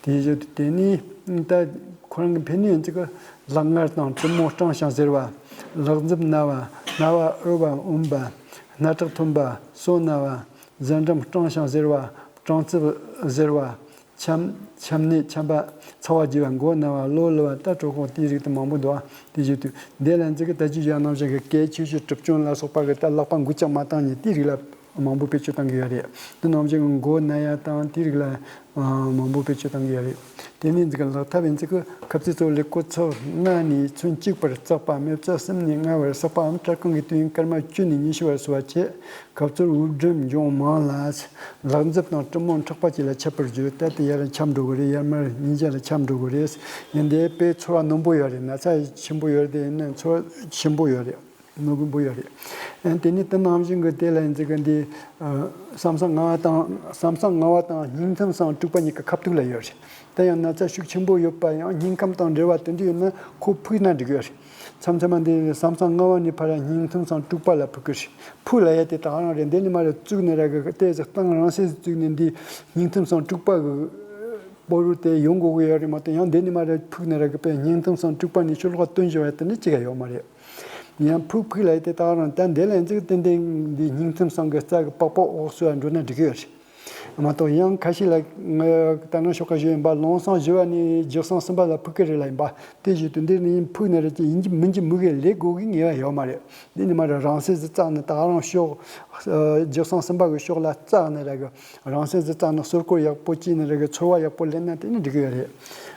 དེ་བཞིན་དུ་དེ་ནས་ད་ཁོ་རང་གི་ཕན་ནུས་ཡིན་ཚེ་གི་ལག་ངར་དང་གྲུ་མོ་སྐྲངས་ཤིང་གཟེར་བ། ལག་འཛུབ་ན་བ། རྣ་བ་འོན་པ་འོན་པ། སྣ་ཁྲག་ཐོན་པ། སོ་ན་བ། གཟན་འགྲམ་སྐྲངས་ཤིང་གཟེར་བ། སྐྲང་རྩུབ་གཟེར་བ། ཆམ། ཆམ་ནད། ཆམ་པ། ཚ་བ་རྒྱས་པ། མགོ་ན་བ། གློ་ལུ་བ། ད་གྲོད་ཁོག་དེའི་རིགས་དེ་མང་པོ་འདུག་ཨ། དེ་བཞིན་དུ་འདི་ལ་འཛི་གི་ད་ཅི་ཡང་ནང་བཞིན་གྱི་སྐད་ཆེ་ཤོས་གྲུབ་ཅུང་ལ་སོགས་པ་གི་ད་ལག་པ་འགུལ་ལྕག་མ་བཏང་ནས་དེའི་རིགས་ལ་མང་པོ་བེད་སྤྱོད་བཏང་གི་ཡོད་རེད། དེ་ནང་བཞིན་གྱི་མགོ་ན་ཡ་དང་དེའི་རིགས་ལ་མང་པོ་བེད་སྤྱོད་བཏང་གི་ཡོད་རེད། དེ་ནས་འཛི་གི་ལག་ཐབས་ཡིན་ཚེ་གི་ཁ་ཚིག་ཚོ་ལེ་ཀོ་ཚོ་ལྔ་ནས་ཚོན་གཅིག་བར་བཙགས་པ། མེ་བཙའ་གསུམ་ནས་ལྔ་བར་བསགས་པའམ་སྐྲ་རྐང་གི་དུས་ཡུན་སྐར་མ་བཅུ་ནས་ཉི་ཤུ་བར་སོ་བ་བྱེད། ཁ་ཚུར་དབུགས་འགྲིམ་འབྱུང་མང་ལ། ལག་འཛུབ་དང་གྲུ་མོ་མཁྲེགས་པ་གཅིག་ལ་ཁྱབ་པར་འགྱུར། ད་དེ་ཡར་ཁྱབ་འགྲོ་གི་རེད། ཡར་མར་ཉིན་ཞག་ལ་ཁྱབ་འགྲོ་གི་རེད། ཡིན་དེ་དཔེ་ཚོར་བ་རྣོན་པོ་ཡོད་རེད། ན་ཚ་ཆེན་པོ་ཡོད་རེད། དེ་ཡིན་ན་ཚོར་བ་ཆེན་པོ་ཡོད་རེད། རྣོན་པོ་ཡོད་རེད། ཨ་དེ་ནི་དེ་ནང་བཞིན་གྱི་དེ་ལ་འཛི་གི་འདི་བསམ་གསང་ལྔ་པ་དང་། བསམ་གསང་ལྔ་པ་དང་སྙིང་ཐུམ་སང་དྲུག་པ་གཉིས་ཀྱི་ཁ་ཐུག་ལ་ཡོད་རེད། དེ་ཡང་ན་ཚ་ཤུགས་ཆེན་པོ་ཡོད་པ་ཡང་སྙིང་ཁམས་དང་འབྲེལ་བ་དེ་འདྲ་ཡོད་ན་ཁོ་ཕུག་ན་འགྲིག་ཡོད་རེད། མཚམས་མཚམས་མ་འདི་བསམ་གསང་ལྔ་པ་ནས་ཕར་སྙིང་ཐུམ་སང་དྲུག་པ་ལ་ཕུག་གི་རེད། ཕུག་ལ་ཡ་དེ་ད་ག་རང་རེད། འདི་ནས་མར་བཙུགས་ནས་ར་གི་ལྟས་ཟིག་སྟངས་རང་སེ་བཙུགས་ནས་འདི་སྙིང་ཐུམ་སང་དྲུག་པ་གི་སྤོ་རུ་དེ་ཡོང་དགོས་གི་ཡོད་རེད་མ་གཏོགས། ཡང་འདི་ནས་མར་ཕུག་ནས་ར་གི་པའི་སྙིང་ཐུམ་སང་དྲུག་པ་ནས་ཕྱི་ལོགས་བཏོན་བཞག་པ་དེ་འདྲ་ཅིག་ཡང་ཡོད་མ་རེད། ཡང་ཕུག་ཕུག་ལ་ཡ་དེ་ད་ག་རང་ད་འདི་ལ་འཛི་གི་ཏན་ཏན་འདི་སྙིང་ཐུམ་སང་གི་རྩ་གི་པགས་པ་འོག་སུ་ཡ་འགྲོ་ན་འགྲིག་གི་ཡོད་རེད། མ་གཏོགས་ཡང་ཁ་ཤས་ལ་ང་ད་ནང་ཞོགས་ཀ་ཞུས་ཡིན་པ། ལུང་གསང་བཞི་པ་ནས་རྒྱུ་གསང་གསུམ་པ་ལ་ཕུག་གི་རེད་ལ་ཡིན་པ། དེ་བཞིན་དུ་འདིར་ནི་ཡིན་ཕུག་ནི་རེད་ཀྱི་ཡིན་གྱི་མིན་གྱི་མུ་གེ་ལས་དགོས་གི་ངེས་པ་ཡོད་མ་རེད། འདི་ནི་མ་རེད། རང་སེམས་སུ་བཙགས་ནས་ད་ག་རང་ཕྱོགས་རྒྱུ་གསང་གསུམ་པ་གི་ཕྱོགས་ལ་བཙགས་ནི་རེད་གི། རང་སེམས་སུ་བཙགས་ནས་ཟུར་བཀོལ་ཡག་པོ་བྱས་ནི་རེད་གི། ཚོར་བ་ཡག་པོ་ལེན་ན་དེ་ནི་འགྲིག་གི་ཡོད་རེད།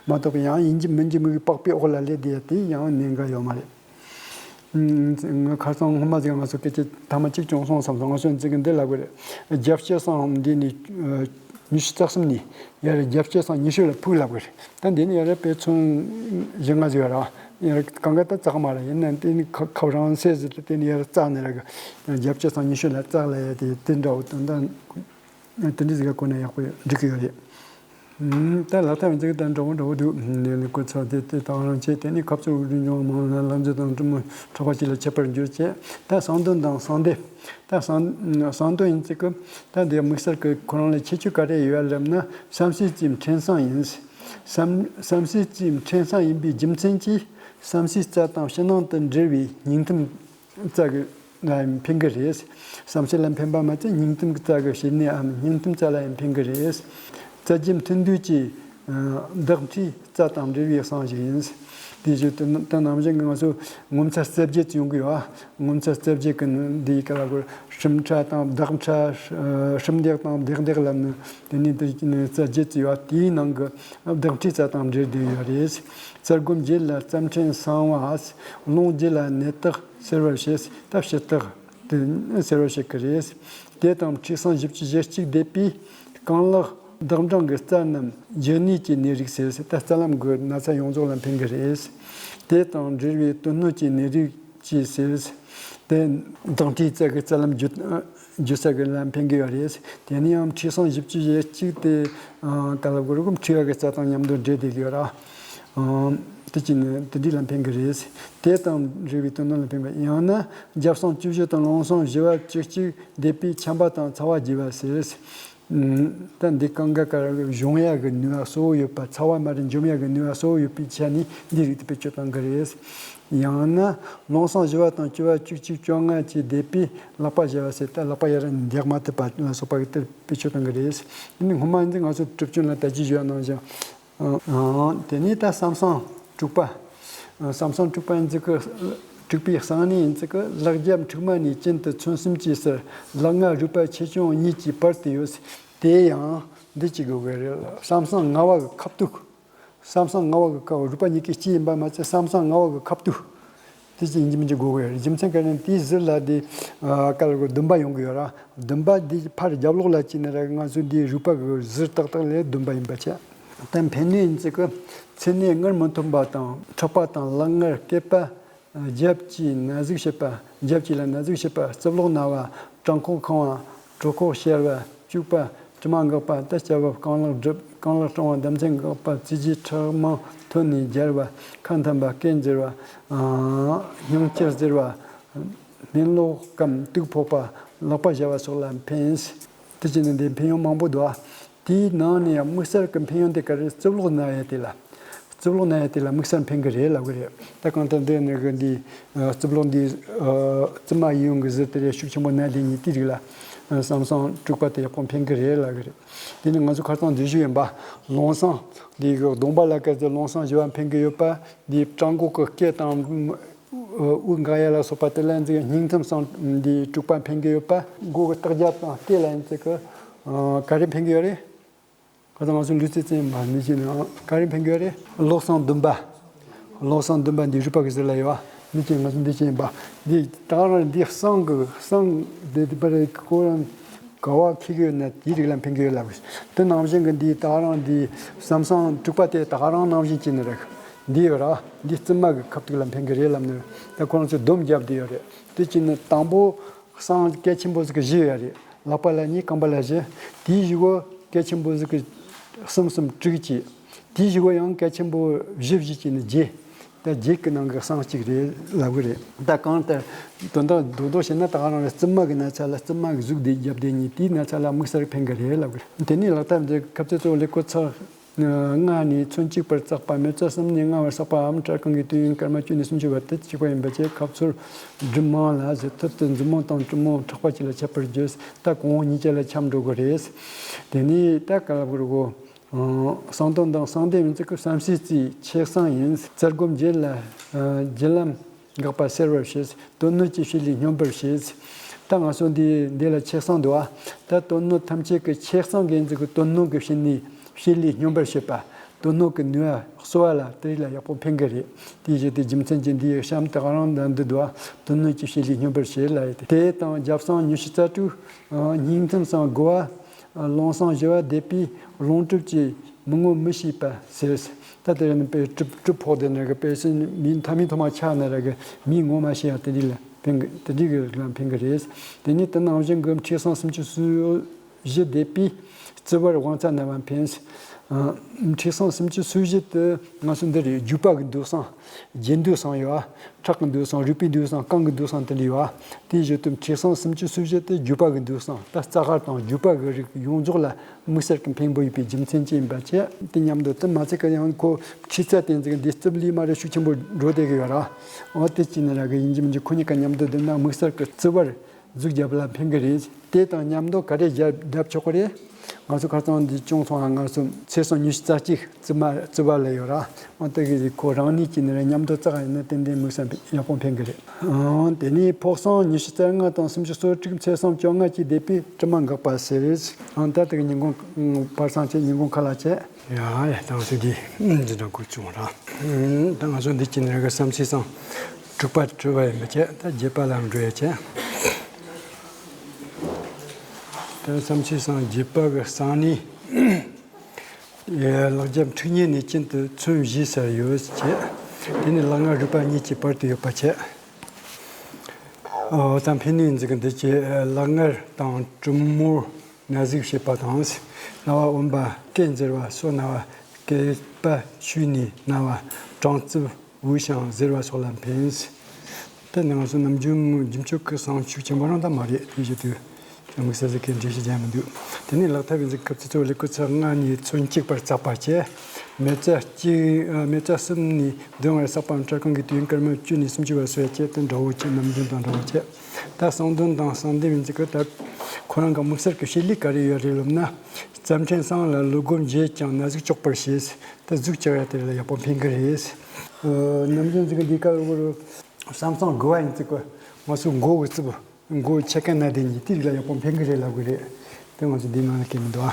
མ་གཏོགས་ཡང་ཡིན་གྱི་མིན་གྱི་མུ་གེ་པགས་པའི་འོག་ལ་ལས་དེ་དེ་ཡང་གནད་འགག་ཡོད་མ་རེད། ང་ཁ་སང་སྔོན་མ་ཟིག་ང་ཚོ་སྐད་ཆ་ཐ་མ་གཅིག་བྱུང་སོང་བསམ་སོང་། ང་ཚོ་འཛི་གི་འདི་ལབ་དགོས་རེད། རྒྱབ་ཕྱི་སང་འདི་ནི་ཉི་ཤུ་རྩ་གསུམ་ནས་ཡར་རྒྱབ་ཕྱི་སང་ཉི་ཤུ་ལ་ཕུག་ལབ་དགོས་རེད། ད་འདི་ནི་ཡར་དཔེ་ཚོན་བཞི་ལྔ་ཟིག་ཡོད་ར། ཡར་གང་ག་ད་བཙག་མ་ར། ཡིན་ན་དེ་ནི་ཁ་ཁབ་རང་སེ་ཟིག་དེ་ནི་ཡར་བཙག་ནས་ར་གི། རྒྱབ་ཕྱི་སང་ཉི་ཤུ་ལ་བཙག་ལ་ཡ་དེ་དེ་འདྲ་བོ་དོན་དག་དེ་འདྲ་ཟིག་ག་གོ་ན་ཡག་པོ་འགྲིག་གི་ཡོད་རེད། ད་ལག་ཐབས་འཛི་གི་ད་འདྲ་བོ་འདྲ་བོ་འདུག་འདི་ནི་ཁོ་ཚོ་དེ་དེ་དང་རང་བྱས། དེ་ནི་ཁབ་ཚུར་འབྱུང་མང་ན་ལག་འཛུབ་དང་གྲུ་མོ་མཁྲེགས་པ་གཅིག་ལ་ཁྱབ་པར་འགྱུར་བྱས། ད་གསང་གདོན་དང་གསང་སྡེ། ད་གསང་གསང་གདོན་ཡིན་ཚེ་གི་ད་འདི་དམིགས་བསལ་གི་ཁོ་རང་ལ་ཁྱད་ཆོས་ག་རེ་ཡོད་ལབ་ན། བསམ་སེལ་རྩིས་ཕྲན་གསང་ཡིན། བསམ་བསམ་སེལ་རྩིས་ཕྲན་གསང་ཡིན་པའི་རྒྱུ་མཚན་གྱིས་བསམ་སེལ་རྩ་དང་ཕྱི་ནང་དུ་འབྲེལ་བའི་སྙིང་ཐུམ་རྩ་གི་ལ་ཕན་གི་རེད། བསམ་སེལ་ལ་ཕན་པ་མ་ཚད་སྙིང་ཐུམ་གི་རྩ་གི་བྱེད་ནུས་འམ་སྙིང་ཐུམ་རྩ་ལ་ཡང་ཕན་གི་རེད། རྩ་རྒྱུ་མཐུན་འདོད་ཀྱི་ལྡེག་མཁྲིས་རྩ་དང་འབྲེལ་བའི་གསང་ཞིག་ཡིན། དེ་བཞིན་དུ་ད་ནང་བཞིན་གྱི་ང་ཚོ་ངོ་མཚར་རྩ་བརྒྱད་ཡོང་གི་ཡོད། ངོ་མཚར་རྩ་བརྒྱད་ཀྱི་འདིའི་སྐབས་ལ་གོ་ཧྲིམ་ཁྲ་དང་བདག་ཁྲ། ཧྲིམ་བདག་དང་བདག་བདག་ལབ་ནི་དེ་ནི་དེ་རྩ་བརྒྱད་ཡོད། དེའི་ནང་གི་ལྡེག་མཁྲིས་རྩ་དང་འབྲེལ་བསྡད་ཡོད་རེད། རྩ་སྒོམ་བརྒྱད་ལ་རྩ་ཕྲན་གསང་བ། རླུང་བརྒྱད་ལ་ནད་རྟགས་སེལ་བར་བྱེད། ད་ཕྱི་རྟགས་དེ་སེལ་བར་བྱེད་ཀྱི་རེད། དེ་དང་མཁྲིས་གསང་བཞི་བཅུ་ཞེ་གཅིག་བསྡེབས་པས་རྐང་ལག་བདག་འབྲིང་གི་རྩ་རྣམས་འཇུ་ནུས་ཀྱི་ནད་རིགས་སེལ། ད་རྩ་ལམ་གྱི་ན་ཚ་ཡོངས་རྫོགས་ལ་ཕན་གྱི་རེད། དེ་དང་འབྲེལ་བའི་དོན་སྣོད་ཀྱི་ནད་རིགས་ཀྱིས་སེལ། དེ་ལྡེག་མཁྲིས་རྩ་གི་རྩ་ལམ་རྒྱུ་ བརྗོད་ས་གི་ལ་འཕེན་གི་ཡོད་རེད། དེ་ནས་ཡང་འཁྲིས་གསུམ་བཞི་བཅུ་ཞེ་གཅིག་དེ་ཨ་ག་ལ་གོ་རུ་འཁྲིས་པ་གི་རྩ་དང་མཉམ་དུ་འདྲེས་བསྡད་གི་ཡོད་ར། ཨ་དེ་ཅི་ནི་དེ་འདྲའི་ལ་འཕེན་གི་རེད། དེ་དང་འབྲེལ་བའི་དོན་དམ་ལ་འཕེན་པ། ཡང་ན་རྒྱབ་གསུམ་བཅུ་བཞི་དང་ལུང་གསུམ་བཞི་པ་བཅུ་གཅིག་འདེབས་པའི་ཆམ་པ་དང་ཚ་བ་རྒྱས་པ་ཟེར། ད་འདི་གང་ག་ག་ར་གཞུང་ཡག་གི་ནུས་པ་གཙོ་བོ་ཡོད་པ། ཚ་བ་མ་རེད། འཇོམས་ཡག་གི་ནུས་པ་གཙོ་བོ་ཡོད་པའི་ཆ་ནས་འདི་རིགས་དེ་བེད་སྤྱོད་གཏང་གི་རེད། ཡང་ན་ལུང་གསུམ་བཞི་པ་དང་བཅུ་པ་བཅུ་གཅིག་བཅོ་ལྔ་བཅས་འདེབས་པའི་ལག་པ་བཞི་པ་ཟེར། ད་ལག་པ་ཡར་འདེགས་མ་ཐུབ་པ་ལ་སོགས་པ་གི་དེར་བེད་སྤྱོད་གཏང་གི་རེད། འདི་ནི་སྔོན་མ་འདི་ང་ཚོ་གྲུབ་ཆུང་ལ་ད་ཅི་ཞུ་ཡ་ནང་བཞིན། ཨང་། དེ་ནས་ད་བསམ་སྲང་དྲུག་པ། ཨ་བསམ་སྲང་དྲུག་པ་ཡིན་ཙི་གི། དྲུག་པའི་གསང་གནས་ཡིན་ཙི་གི། ལག་རྒྱབ་མཁྲིག་མ་ནས་གྱེན་དུ་ཚོན་གསུམ་གྱིས་བསུ། ལག་ང་རུས་པ་ཆེ་ཆུང་གཉིས་ཀྱི་བར་དུ་ཡོད། དེ་ཡང་འདི་གཅིག་དགོས་གི་རེད། བསམ་སྲང་ལྔ་པ་གི་ཁ་ཐུག་བསམ་སྲང་ལྔ་པ་གི་ཁ། རུས་པ་གཉིས་ཀའི་དཀྱིལ་ཡིན་པ་མ་ཚད་བསམ་སྲང་ལྔ་པ་གི་ཁ་ཐུག་དེ་ཅི་ཡིན་གྱི་མིན་གྱི་དགོས་གི་རེད། རྒྱུ་མཚན་ག་རེ་ན་དེའི་ཟུར་ལ་དེ་ཨ་ག་ལ་གོ་ལྡུམ་པ་ཡོང་གི་ཡོད་ར། ལྡུམ་པ་འདི་ཕར་རྒྱབ་ལོགས་ལ་བྱས་ན་ར་ང་ཚོ་འདིའི་རུས་པ་གི་ཟུར་ཏག་ཏག་ལ་ལྡུམ་པ་ཡིན་པ་བྱས། ད་འཕེན་ནུས་ཡིན་ཙི་གི། མཚན་གནས་སྔར་མི་མཐོང་བ་དང་། ཁྲག་པ་དང་ལག་ངར་སྐེད་པ། རྒྱབ་ཀྱི་ན་ཟུག་བྱེད་པ། རྒྱབ་ཀྱི་ལ་ན་ཟུག་བྱེད་པ། རྩིབ་ལོགས་ན་བ། བྲང་ཁོག་ཁེངས་པ། གྲོད་ཁོག་གཤེར་བ། བཅུག་པ། དྲི་མ་འགག་པ། ད་སྐྱ་བབ། རྐང་ལག་སྒྲིབ། རྐང་ལག་སྐྲངས་པ། ལྡེ་མཚན་འགག་པ། རྩེ་གཅིག་ཁྲག་རྨང་ཐོན་ནས་འབྱར་བ། ཁ་འཐམ་པ། སྐེ་འཛེར་བ། སྙིང་ཁྱེར་གཟེར་བ། སྨན་ལོག་གམ་དུག་ཕོག་པ། ལག་པ་བཞར་བ་སོགས་ལ་འཕེན། དེ་བྱས་ནས་འདི་འཕེན་ཡུལ་མང་པོ་འདུག་ཨ། དེའི་ནང་ནས་ཡང་དམིགས་བསལ་གྱི་འཕེན་ཡུལ་འདི་ག་རེ། རྩིབ་ལོགས་ན་ཡ་དེ་ལ། རྩིབ་ལོགས་ན་ཡ་དེ་ལ་དམིགས་བསལ་འཕེན་གི་རེད་ལབ་གི་རེད། ད་གང་ལྟར་འདི་ནི་གི་འདི་ཨ་རྩིབ་ལོགས་འདི་ཨ་རྩིབ་མ་ཡིན་ཡོང་གི་ཟེར། དེ་རེད། ཤུགས་ཆེན་པོ་ན་དེ་ཉིད་དེ་རིགས་ལ་ཨ་བསམ་སྲང་དྲུག་པ་དེ་ཡག་པོ་འཕེན་གི་རེད་ལབ་གི་རེད། དེ་ནི་ང་ཚོ་ཁ་སང་འདི་ཞུས་ཡིན་པ། ལུང་གསུམ་འདི་གི་གདོང་པ་ལ་ག་ཚོད་ལུང་གསུམ་བཞི་པ་འཕེན་གི་ཡོད་པ། འདི་བྲང་ཁོག་གི་སྐེ་དང་། དབུགས་འགག་ཡ་ལ་སོགས་པ་དེ་ལ་འཛིན། སྙིང་ཐིམ་སྲང་འདི་དྲུག་པ་འཕེན་གི་ཡོད་པ། མགོ་གི་ལྟག་རྒྱབ་དང་ལྟེ་ལ་ཡིན་ཙི་གི། ཨ་ག་རེ་འཕེན་གི་ཡོད་རེད། ཁ་སང་ང་ཚོ་ལུས་རྩལ་རྩེད་མ་མི་བྱེད་ནའང་ག་རེ་འཕེན་གི་ཡོད་རེད། ལོག་སྲང་བདུན་པ། ལོག་སྲང་བདུན་པ་འདི་རུས་པ་གི་ཟུར་ལ་ཡོད་པ། མི་བྱེད། ང་ཚོ་འདི་བྱེད་ཡིན་པ། འདི་ད་ག་རང་འདི་སྲང་གི་སྲང་འདི་འདི་པ་རེད། ཁོ་རང་ག་བ་འཁྱེར་གི་ཡོད་ན་དེའི་རིགས་ལ་འཕེན་གི་ཡོད་ལབ་གི། དེ་ནང་བཞིན་གི་འདི་ད་ག་རང་འདི་བསམ་སྲང་དྲུག་པ་དེ་ད་ག་རང་ནང་བཞིན་བྱས་ནི་རེད། འདི་ཡོད་ར། འདི་རྩིབ་མ་གི་ཁ་ཐུག་ལ་འཕེན་གི་རེད་ལབ་ནི། ད་ཁོ་རང་ཚོས་སྡོམ་བརྒྱབ་བསྡད་ཡོད་རེད། དེ་བྱས་ནི་དང་པོ་སྲང་གལ་ཆེན་པོ་ཟིག་གི་བཞི་ཡོད་རེད། ལག་པ་ལ་གཉིས། རྐང་པ་ལ་བཞི། དེའི་བཞི་བོ་གལ་ཆེན་པོ་ཟིག་གི་གསུམ་གསུམ་དྲུག་བྱས། དེའི་བཞི་བོ་ཡང་གལ་ཆེན་པོ་བཞི་བཞི་བྱས་ནི་བརྒྱད། ད་བརྒྱད་ཀྱི་ནང་གི་སྲང་གཅིག་རེད་ལབ་གི་རེད། ད་གང་ལྟར་དོན་དག་རྡོག་རྡོག་བཤད་ན་ད་ག་རང་རེད། རྩིབ་མ་གི་ན་ཚ་ལ་རྩིབ་མ་གི་གཟུགས་དེ་རྒྱབ་བསྡད་ནི་དེའི་ན་ཚ་ལ་དམིགས་བསལ་འཕེན་གི་རེད་ལབ་གི་རེད། དེ་ནས་ལག་བསྟར་འདི་ཁ་ཚ་གཙོ་བོ་ལས་ཁོ་ཚར། ལྔ་ནས་ཚོན་གཅིག་བར་བཙགས་པ། མེ་བཙའ་གསུམ་ནས་ལྔ་བར་བསགས་པའམ་སྐྲ་རྐང་གི་དུས་ཡུན་སྐར་མ་བཅུ་ནས་སུམ་ཅུ་བར་དུ་གཅིག་པ་ཡིན་པ་བཅས་ཁ་ཚུར་སྒྲིམ་མང་ལ་གཟེར་ཐུར་དུ་མཛུབ་མོ་དང་གྲུ་མོ་ཕྲག་པ་གཅིག་ལ་ཁྱབ་པར་བརྗོད། ད་གོང་འོག་གཉིས་ཆ་ལ་ཁྱབ་འགྲོ་གི་རེད། དེ་ནས་ད་ག་ལ་བུར་གོ། གསང་དོན་དང་གསང་བདེ་མིན་ཚིག་གི་བསམ་སྲིད་རྩིས་ཆེ་གསང་ཡིན། རྩ་སྒོམ་རྒྱན་ལ་རྒྱུ་ལམ་འགག་པ་སེལ་བར་བྱེད། དོན་སྣོད་ཀྱི་བྱེད་ལས་སྙོམས་པར་བྱེད། ད་ང་ཚོ་འདི་འདི་ལ་ཆེ་གསང་འདུག་ཨ། ད་དོན་སྣོད་ཐམས་ཅད་ཀྱི་ཆེ་གསང་གི་འཛིན་གྱི་དོན་སྣོད་ཀྱི་བྱེད་ནི་བྱེད་ལས་སྙོམས་པར་བྱེད་པ། དོན་སྣོད་ཀྱི་ནུས་པ་གསོ་བ་ལ་དེ་རིགས་ལ་ཡག་པོ་ཕན་གི་རེད། དེའི་ཕྱིར་དེ་རྒྱུ་མཚན་གྱིས་འདིའི་གཤམ་དུ་ག་རང་འདི་འདུག་ཨ། དོན་སྣོད་ཀྱི་བྱེད་ལས་སྙོམས་པར་བྱེད་ལ་ཡོད་དེ། དེ་དང་རྒྱབ་གསང་ཉི་ཤུ་རྩ་དྲུག་སྙིང་ཐིམ་སྲང་དགུ་པ། ལུང་གསང་བཞི་པ་འདེབས་པའི་ལོངས་སྤྲུལ་གྱི་མི་ངོ་མི་ཤེས་པ་ཟེར། ད་དེ་རིང་ནི་དཔེ་གྲུབ་གྲུབ་ཕོག་དེ་ནི་གི་དཔེ་སྲིན་མི་མཐའ་མའི་ཐོག་མ་ཆགས་ནི་ར་གི་མི་ངོ་མ་ཤེས་ཡ་དེ་འདྲ་ལ་ཕན་གི། དེ་འདྲ་གི་རིགས་ལ་ཕན་གི་རེད། དེ་ནི་དེ་ནང་བཞིན་གི་འཁྲིས་གསང་སུམ་ཅུ་སོ་བཞི་འདེབས་པའི་རྩི་བར་དབང་རྩ་ན་བ་འཕེན། འཁྲིས་གསང་སུམ་ཅུ་སོ་བཞི་དེ་ང་ཚོ་འདི་རེད། རྒྱུས་པ་གི་འདུས་གསང་། རྒྱུ་འདུས་གསང་ཡོད་ཨ། ཁྲག་གི་འདུས་གསང་། རུས་པའི་འདུས་གསང་། རྐང་གི་འདུས་གསང་དེ་འདྲ་ཡོད་ཨ། དེའི་གཞི་དུ་འཁྲིས་གསང་སུམ་ཅུ་སོ་བཞི་དེ་རྒྱུས་པ་གི་འདུས་གསང་། ད་རྩ་དཀར་དང་རྒྱུས་པ་གི་རིགས་ཡོངས་རྫོགས་ལ་དམིགས་བསལ་གྱི་ཕན་པོ་ཡོད་པའི་རྒྱུ་མཚན་ཅན་ཡིན་པ་བཅས། དེ་མཉམ་དུ་དེ་མ་ཚད་ཀ་ཡང་ཁོ་འཁྲིས་རྩ་དེ་འཛིན་འདི་རྩིབ་ལི་མ་རེ་ཤུགས་ཆེན་པོ་འགྲོ་བསྡད་གི་ཡོད་ར། འོ་དེ་ཅི་ནི་ར་གི་ཡིན་གྱི་མིན་གྱི་ཁོ་གཉིས་ཀ་མཉམ་དུ་བསྡུར་ན་དམིགས་བསལ་གྱི་རྩི་བར་གཟུགས་རྒྱབ་ལ་ཕན་གི་རེད། དེ་དང་མཉམ་དུ་ག་རེ་རྒྱབ་རྒྱབ་ཆོག་གི་རེད། ང་ཚོ་ཁ་སང་འདི་ཅུང་སོང་ང་ཚོ་ཚེས་སོ་ཉི་ཤུ་རྩ་གཅིག་རྩི་མ་རྩི་བ་ལ་ཡོད་ར། འོ་དེ་གི་ཁོ་རང་ཉིད་ཀྱི་ནི་ར་མཉམ་དུ་བཙགས་ཡིན་ན་ཏན་ཏན་དམིགས་བསལ་ཡག་པོ་ཕན་གི་རེད། ཨང་། དེ་ནས་ཕོ་གསང་ཉི་ཤུ་རྩ་ལྔ་དང་སུམ་ཅུ་སོ་དྲུག་ཚེས་སོ་བཅོ་ལྔ་གྱི་འདེབས་པའི་དྲི་མ་འགག་པ་ཟེར། ཨང་། ད་དེ་གི་ཉིན་གུང་བར་སང་བྱས། ཉིན་གུང་ཁ་ལག་བྱས། ཡ་ཡ། ད་ང་ཚོ་འདི་འདི་འདྲ་འགོ་བཙུགས་ར། ད་ང་ཚོ་འདི་ཅི་ནས་ར་གི་བསམ་སྲིད་གསང་དྲུག་པ་དྲི་བ་ཡིན་པ་བྱས། ད་བརྒྱད་པ་ལ་འགྲོ་ཡ་བྱས། ད་བསམ་སྲིད་གསང་བརྒྱད་པ་གི་གསང་ནི། ལག་རྒྱབ་འཁྲིག་སྙེ་ནས་གྱེན་དུ་ཚོན་བཞི་སར་ཡོད་བྱས། དེ་ནས་ལག་ང་རུས་པ་གཉིས་ཀྱི་བར་དུ་ཡོད་པ་བྱས། ཨོ་ད་ཕན་ནུས་འཛིན་གྱི་འདི་ཀྱི་ལག་ངར་དང་གྲུ་མོར་ན་ཟུག་བྱེད་པ་དང་། རྣ་བ་འོན་པ་སྐད་འཛེར་བ་སོགས་རྣ་བ་སྐད་པ་ཆུས་ནས་རྣ་བ་གྲང་རྩུབ་འུར་ཞིང་གཟེར་བ་སོགས་ལ་ཕན། ད་ནི་ང་ཚོ་ནམ་རྒྱུན་རྒྱུན་སྤྱོད་ཀྱི་བསང་ཆུ་ཆེན་པོ་རང་ད་མ་རེད། དེ་བཞིན་དུ་དམིགས་བསལ་ཟེར་མཁན་འགྲེལ་བཤད་རྒྱག་མི་འདུག་དེ་ནས་ལག་ཐབས་ཡིན་ཚིག་ཁབ་ཚིག་ཚོ་ལེགས་པོ་ཚར་ལྔ་ནས་ཚོན་གཅིག་བར་བཙག་པ་བྱས། མེ་བཙའ་གཅིག་མེ་བཙའ་གསུམ་ནས་བདུན་བར་བསགས་པའམ་སྐྲ་རྐང་གི་དུས་ཡུན་སྐར་མ་བཅུ་ནས་སུམ་ཅུ་བར་སོ་ཡ་བྱས་ཏེ་འདྲ་བོ་བྱས། ནམ་རྒྱུན་དང་འདྲ་བོ་བྱས། ད་བསང་གདོན་དང་བསང་ལྡེམ་ཡིན་ཚིག་གི་ད་ཁོ་རང་གི་དམིགས་བསལ་གྱི་བྱེད་ལས་ག་རེ་ཡོད་རེད་ལབ་ན། རྩ་ཕྲན་བསང་ལ་ལུ་གུ་འབྱེད་ཀྱང་ན་ཟུག་གཅོག་པར་བྱེད། ད་ཟུག་གཅོག་ཡ་དེ་ལ་ཡག་པོ་ཕན་གི་རེད། ནམ་རྒྱུན་ཚིག་གི་འདི་ག་ལ་གོ་རུ་བསང་བསང་དགུ་བ་ཡིན་ཚིག་གི་ང་ཚོ་མགོ་གི་རྩིབ། མགོ་ཆེ་ཁ་ན་དེ་ཉིད་དེ་རིགས་ལ་ཡག་པོ་ཕན་གི་རེད་ལབ་གི་རེད། དེ་ང་ཚོ་འདི་ནང་ལ་སྐྱེལ་མི་འདུག་ཨ།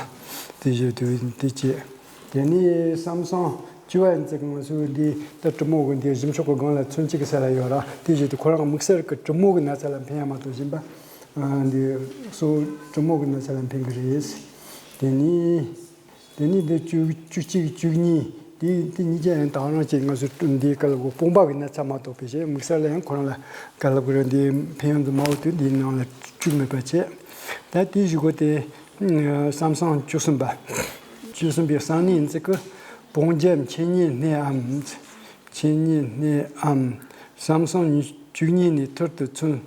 དེ་བཞིན་དུ་དེ་བྱེད། དེ་ནས་བསང་བསང་བཅུ་བ་ཡིན་ཚེ་ང་ཚོ་འདི་ད་གྲུ་མོ་གི་འདི་གཞུ་མཆོག་གི་སྒང་ལ་ཚོན་གཅིག་གི་ས་ལ་ཡོད་ར། དེ་བཞིན་དུ་ཁོ་རང་དམིགས་བསལ་གྱི་གྲུ་མོ་གི་ན་ཚ་ལ་ཕན་ཡ་མ་གཏོགས་གཞན་པ་འདི་སོ་གྲུ་མོ་གི་ན་ཚ་ལ་ཕན་གི་རེད། དེ་ནས། དེ་ནས་འདི་བཅུ་བཅུ་གཅིག་བཅུ་གཉིས་དེ་དེ་གཉིས་ཀ་ཡང་དེ་ག་རང་བྱས་ང་ཚོ་འདིའི་སྐབས་ལ་དཔུང་པ་གི་ན་ཚ་མ་གཏོགས་པའི་ཞེས་དམིགས་བསལ་ལ་ཡང་ཁོ་རང་ལ་སྐབས་ལ་གོ་ར་འདི་ཕན་ཡོན་དུ་མ་འོ་དུས་འདིའི་ནང་ལ་བཅུག་མེད་པ་བྱས། ད་དེའི་གཞུག་གུ་དེ་བསང་བསང་བཅུ་གསུམ་པ། བཅུ་གསུམ་པའི་བསང་ནི་ཡིན་ཚེ་གི་དཔུང་རྒྱབ་མཆེ་ཉེ་སྣེའམ། མཆེ་ཉེ་སྣེའམ། བསང་བསང་བཅུ་གཉིས་ནས་ཐུར་དུ་ཚུན།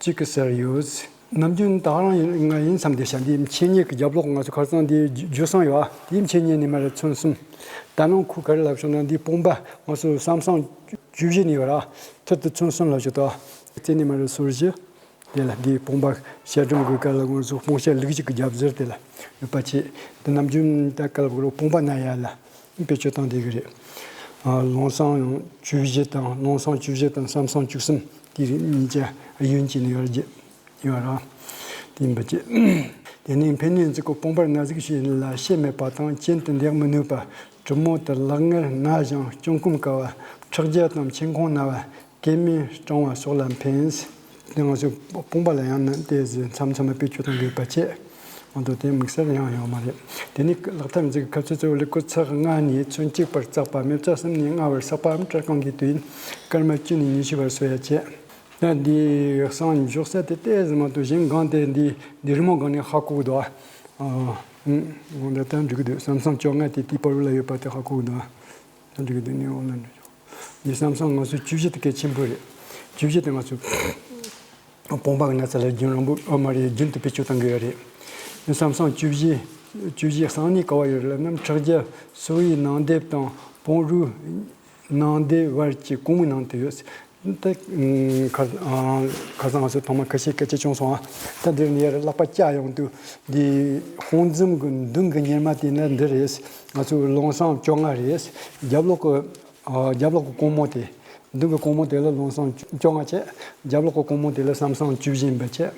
གཅིག་གི་སར་ཡོད། ནམ་རྒྱུན་ད་རང་ཡིན་ང་ཡིན་བསམ་དེ་བྱ། འདིའི་མཆེ་ཉེ་གི་རྒྱབ་ལོགས་ང་ཚོ་ཁ་སང་འདི་རྒྱུ་སང་ཡོད་ཨ། དེའི་མཆེ་ཉེ་ནས་མར་ཚོན་གསུམ། ད་ནང་ཁུ་ག་རེ་ལབ་ཤོག་ན་འདིའི་དཔུང་པ་ང་ཚོ་བསང་བསང་བཅུ་བཞི་ནས་ཡོད་ར། ཐུར་དུ་ཚོན་གསུམ་ལབ་ཤོག་ད། རྩེ་ནས་མར་སོར་བཞི། དེ་ལ་འདིའི་དཔུང་པ་ཤ་སྒྲོམ་གི་ཀ་ལ་ང་ཚོ་དཔུང་ཤ་ལུག་གཅིག་གི་རྒྱབ་ཟེར་དེ་ལ་ཡོད་པ་བྱས། དེ་ནམ་རྒྱུན་ད་ཀ་ལ་གོ་རོ་དཔུང་པ་ན་ཡ་ལ། བེད་སྤྱོད་བཏང་བསྡད་ཀྱི་རེད། ཨ། ལུང་བསང་བཅུ་བཞི་དང་ལུང་བསང་བཅུ་བཞི་དང་བསང་བསང་བཅུ་གསུམ་དེ་རིགས་གཉིས་ཀ་ཡུན་གྱིས་ནི་ཡོད་རྒྱུ་ཡོད་ར། དེ་ཡིན་པ་བཅས། དེ་ནས་ཕན་ནུས་འཛིན་གོ་དཔུང་པར་ན་ཟུག་ཞིག་ལ་ཤེད་མེད་པ་དང་གྱེན་དུ་འདེགས་མི་ནུས་པ། གྲུ་མོ་དེ་ལག་ངར་ན་ཞིང་སྐྱོང་སྐུམ་དཀའ་བ། ཁྲག་རྒྱ་དང་མཆེད་ཁོང་ན་བ། སྐེད་མེད་སྐྲངས་པ་སོགས་ལ་ཕན། དེ་ང་ཚོའི་དཔུང་པ་ལ་ཡང་ན་དེ་བཞིན་མཚམས་མཚམས་ལ་བེད་སྤྱོད་གཏོང་དགོས་པ་བྱས། འོ་དོ་དེ་དམིགས་བསལ་ཡང་ཡོད་མ་རེད། དེ་ནི་ལག་ཐབས་འཛིན་གྱི་ཁ་ཚོད་གཙོ་བོ་ལེགས་པོ་ཚགས་ལྔ་ནས་ཚོན་གཅིག་བར་བཙགས་པ། མེ་བཙའ་གསུམ་ནས་ལྔ་བར་བསགས་པའམ་སྐྲ་རྐང་གི་དུས་ཡུན་སྐར་མ་བཅུ་ནས་ཉི་ཤུ་བར་སོ་ཡ་བྱས། ད་འདི་བསང་འཇོག་ས་དེ་ཏོག་ཙམ་མ་གཏོགས་གཞན་སྒང་དེ་འདི་འདི་རི་མོ་སྒང་ནས་ཧ་གོ་གི་འདུག་ཨ། འོ་འདི་ལྟར་འགྲིག་གི་འདུག་བསང་བསང་བཅོ་ལྔ་དེ་དེའི་བར་ལ་ཡོད་པ་དེ་ཧ་གོ་གི་འདུག་ཨ། ད་འགྲིག་གི་འདུག་ནི་འོ་ན་འགྲིག་ཆོག་འདི་བསང་བསང་ང་ཚོའི་བཅུ་བཞི་དེ་གལ་ཆེན་པོ་རེད། བཅུ་བཞི་དེ་ང་ཚོའི་དཔུང་པ་གི་ན་ཚ་ལ་རྒྱུན་རིང་པོ་ཨ་མ་རེད་རྒྱུན་དུ་བེད་སྤྱོད་གཏང་གི་ཡོད་རེད། བསང་བསང་བཅུ་བཞི། བཅུ་བཞི་བསང་ནི་ག་བ་ཡོད་རེད་ལབ་ན་ཁྲག་རྒྱ་སོ་ཡི་ནང་འདེབས་དང་དཔུང་རུས་ནང་འདེབས་བར་གྱི་གོང་མའི་ནང་དུ་ཡོད། ད་ཁ་ཁ་སང་ང་ཚོ་ཐོག་མ་ཁ་ཤས་སྐད་ཆ་བྱུང་སོང་ཨ། ད་འདིར་ནི་ཡར་ལག་པ་བཅག་ཡོང་དུས་འདི་དཔུང་འཛུམ་གི་མདུན་གི་གཉེར་མ་དེ་ན་འདི་རེད། ང་ཚོ་ལུང་བསང་བཅོ་ལྔ་རེད། རྒྱབ་ལོགས་གི་ཨ། རྒྱབ་ལོགས་ཀྱི་གོང་མོ་དེ། མདུན་གྱི་གོང་མོ་དེ་ལ་ལུང་བསང་བཅོ་ལྔ་བྱས། རྒྱབ་ལོགས་ཀྱི་གོང་མོ་དེ་ལ་བསང་བསང་བཅུ་བཞི་ཡིན་པ་བྱས།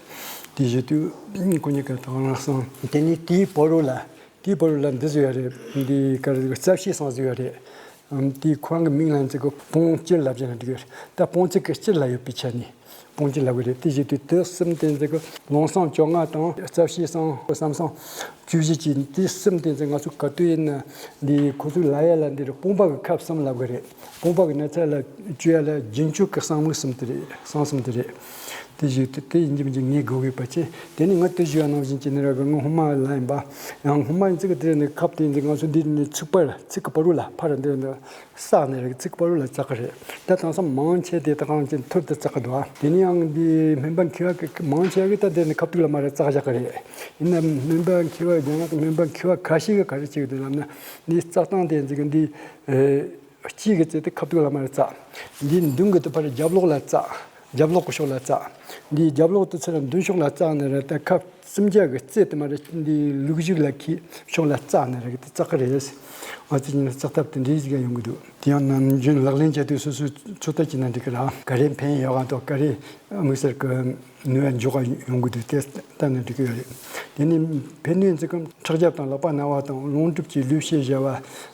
དེ་བཞིན་དུ་ཁོ་གཉིས་ཀ་དང་རང་བསང་། དེ་ནས་དེའི་བར་རུ་ལ། དེའི་བར་རུ་ལ་འདི་བཟོ་ཡ་རེད། འདི་ག་རེ་རྩ་བཤད་བསང་བཟོ་ཡ་རེད། ཨམ། དེའི་ཁོ་རང་གི་མིང་ལ་འཛིན་གོ་དཔུང་སྤྱིར་ལབ་ཀྱི་ན་འགྲིག་གི་རེད། ད་དཔུང་ཚིགས་ཀྱི་སྤྱིར་ལ་ཡོད་པའི་ཆ་ནས། དཔུང་སྤྱི་ལབ་ཀྱི་རེད། དེ་བཞིན་དུ་དེ་གསུམ་དེ་ཚོ་གི་ལུང་བསང་བཅོ་ལྔ་དང་རྩ་བཤད་བསང་བསང་བསང་བཅུ་བཞི་བཅས་དེ་གསུམ་དེ་ཚོ་ང་ཚོ་ག་དུས་ཡིན་ན་འདི་ཁོ་ཚོའི་ལ་ཡ་ལ་འདིར་དཔུང་པ་གི་ཁབ་གསུམ་ལབ་ཀྱི་རེད། དཔུང་པ་གི་ན་ཚ་ལ་བཅོས་ཡ་ལ་རྒྱུན་སྤྱོད་ཀྱི་བསང་མི་གསུམ་དེ་རེད། བསང་གསུམ་དེ་རེད། དེ་བཞིན་དུ་དེ་ཡིན་གྱི་མིན་གྱི་ངེས་དགོས་པའི་བར་ཆད། དེ་ནི་ང་དུས་ཞུ་བ་ནང་བཞིན་གྱི་ནི་ར་གི་ང་སྔོན་མ་ལ་ཡིན་པ། ཡང་སྔོན་མ་ཡིན་ཚིག་གི་དེ་ནི་ཁབ་དེ་ཡིན་ཚིག་ང་ཚོ་འདི་ནི་ཚིག་པར་ཚིག་གི་བར་རུ་ལ་ཕར་འདི་ནི། བསགས་ནས་རིགས་ཚིག་པ་རུ་ལ་བཙག་གི་རེད། ད་དེང་སང་མང་ཆེ་དེ་ད་གང་ཅི་ཐུར་དུ་བཙག་གི་འདུག་ཨ། དེ་ནས་ཡང་འདི་སྨན་པ་མཁས་པ་གི་མང་ཆེ་གི་ད་དེ་ནི་ཁ་ཐུག་ལ་མ་རེད་བཙག་བཞག་གི་རེད། ཡིན་ན་སྨན་པ་མཁས་པ་རྒྱ་ནག་གི་སྨན་པ་མཁས་པ་ཁ་ཤས་ཀྱིས་ག་རེ་བྱེད་ཀྱི་འདུག་ལབ་ན་འདི་བཙག་སྟངས་དེ་འཛིན་གི་འདི་ཨེ་དཀྱིལ་གི་རྩེ་དེ་ཁ་ཐུག་ལ་མ་རེད་བཙག་འདི་མདུན་གི་དེ་ཕར་རྒྱབ་ལོགས་ལ་བཙག་རྒྱབ་ལོགས་གི་ཕྱོགས་ལ་བཙག་འདི་རྒྱབ་ལོགས་དེ་ཚུར་མདུན་ཕྱོགས་ལ་བཙག་ནས་རེད་ད་ཁ། སུམ་བརྒྱ་གི་རྩེ་དེ་མ་རེད་འདི་ལུག་གཞུག་ལ་ཁྱི་ཕྱོགས་ལ་བཙག་ནི་རེད་དེ་བཙག་གི་རེད། ང་ཚོ་ཉིན་བཙག་ཐབས་དེ་འདྲའི་ཞིག་ཡོང་གི་འདུག་དེ་ཡང་ནམ་རྒྱུན་ལག་ལེན་བྱེད་དུས་སོ་སོའི་ཚོད་ལྟ་བྱེད་ན་འགྲིག་གི་ར། ག་རེ་ཕན་ཡོད་ག་དང་ག་རེ་དམིགས་བསལ་གྱི་ནུས་པ་འཇོག་ག་ཡོང་གི་འདུག་དེ་ལྟ་ན་འགྲིག་གི་ཡོད་རེད། དེ་ནི་ཕན་ནུས་འཛིན་སྐབས་ཁྲག་རྒྱབ་དང་ལག་པ་ན་བ་དང་རླུང་གྲུབ་ཀྱི་ལུས་ཤེད་བཞར་བ་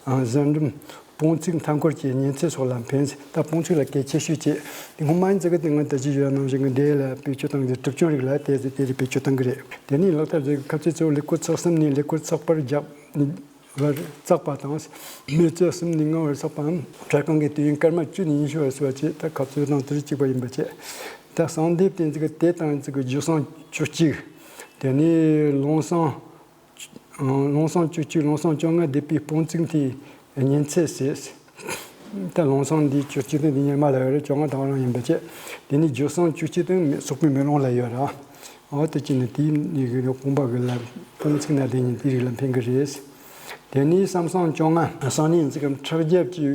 གཟན་འབྲུམ། དཔུང་ཚིགས་མཐའ་འཁོར་གྱི་གཉན་ཚད་སོགས་ལ་ཕན། ད་དཔུང་ཚིགས་ལ་གལ་ཆེ་ཤོས་བྱེད། དེ་སྔོན་མ་ཡིན་ཙང་གི་དེ་སྔོན་ད་ཅི་ཞུ་ཡ་ནང་བཞིན་གྱི་འདས་ལ་བེད་སྤྱོད་བཏང་གི་གྲུབ་ཆུང་རིགས་ལ་དེ་ཚོ་དེ་རིགས་བེད་སྤྱོད་བཏང་གི་རེད། དེ་ནས་ལག་ཐབས་ཟེར་གི་ཁ་ཚིག་གཙོ་བོ་ལེགས་པོ་ཚགས་གསུམ་ནས་ལེགས་པོ་ཚགས་པར་རྒྱབ་བར་བཙག་པ་དང་། མེ་བཙའ་གསུམ་ནས་ལྔ་བར་བསགས་པའམ་སྐྲ་རྐང་གི་དུས་ཡུན་སྐར་མ་བཅུ་ནས་ཉི་ཤུ་བར་སོ་བ་བྱེད་ད་ཁ་ཚིག་དང་དེ་རིགས་གཅིག་པ་ཡིན་པ་བྱེད། ད་གསང་འདེབས་དེ་ཚོ་གི་དེ་དང་ཚོ་གི་རྒྱུ་གསང་བཅུ་གཅིག་དེ་ནས་ལུང་གསང་། ལུང་གསང་བཅུ་གཅིག་ལུང་གསང་བཅོ་ལྔ་སྡེ་པའི་དཔུང་ཚིག་མཐའི་ཉིན་ཚད་ཟེར། ད་ལུང་གསང་འདི་བཅུ་གཅིག་དང་འདི་ཉེར་མ་ལ་ཡོད་རེད། བཅོ་ལྔ་དང་རང་ཡིན་པ་བྱས། དེ་ནས་རྒྱུ་གསང་བཅུ་གཅིག་དང་སོག་པོའི་མེ་ལོང་ལ་ཡོད་ར། འོ་དེ་གཅིག་ནི་དེའི་ནི་གི་དཔུང་པ་གི་ལ་དཔུང་ཚིག་ན་དེ་ཉིད་དེའི་རིགས་ལ་འཕེན་གི་རེད། དེ་ནས་བསམ་སང་བཅོ་ལྔ་གསང་གནས་འཛིན་ཁྲག་རྒྱབ་ཀྱི་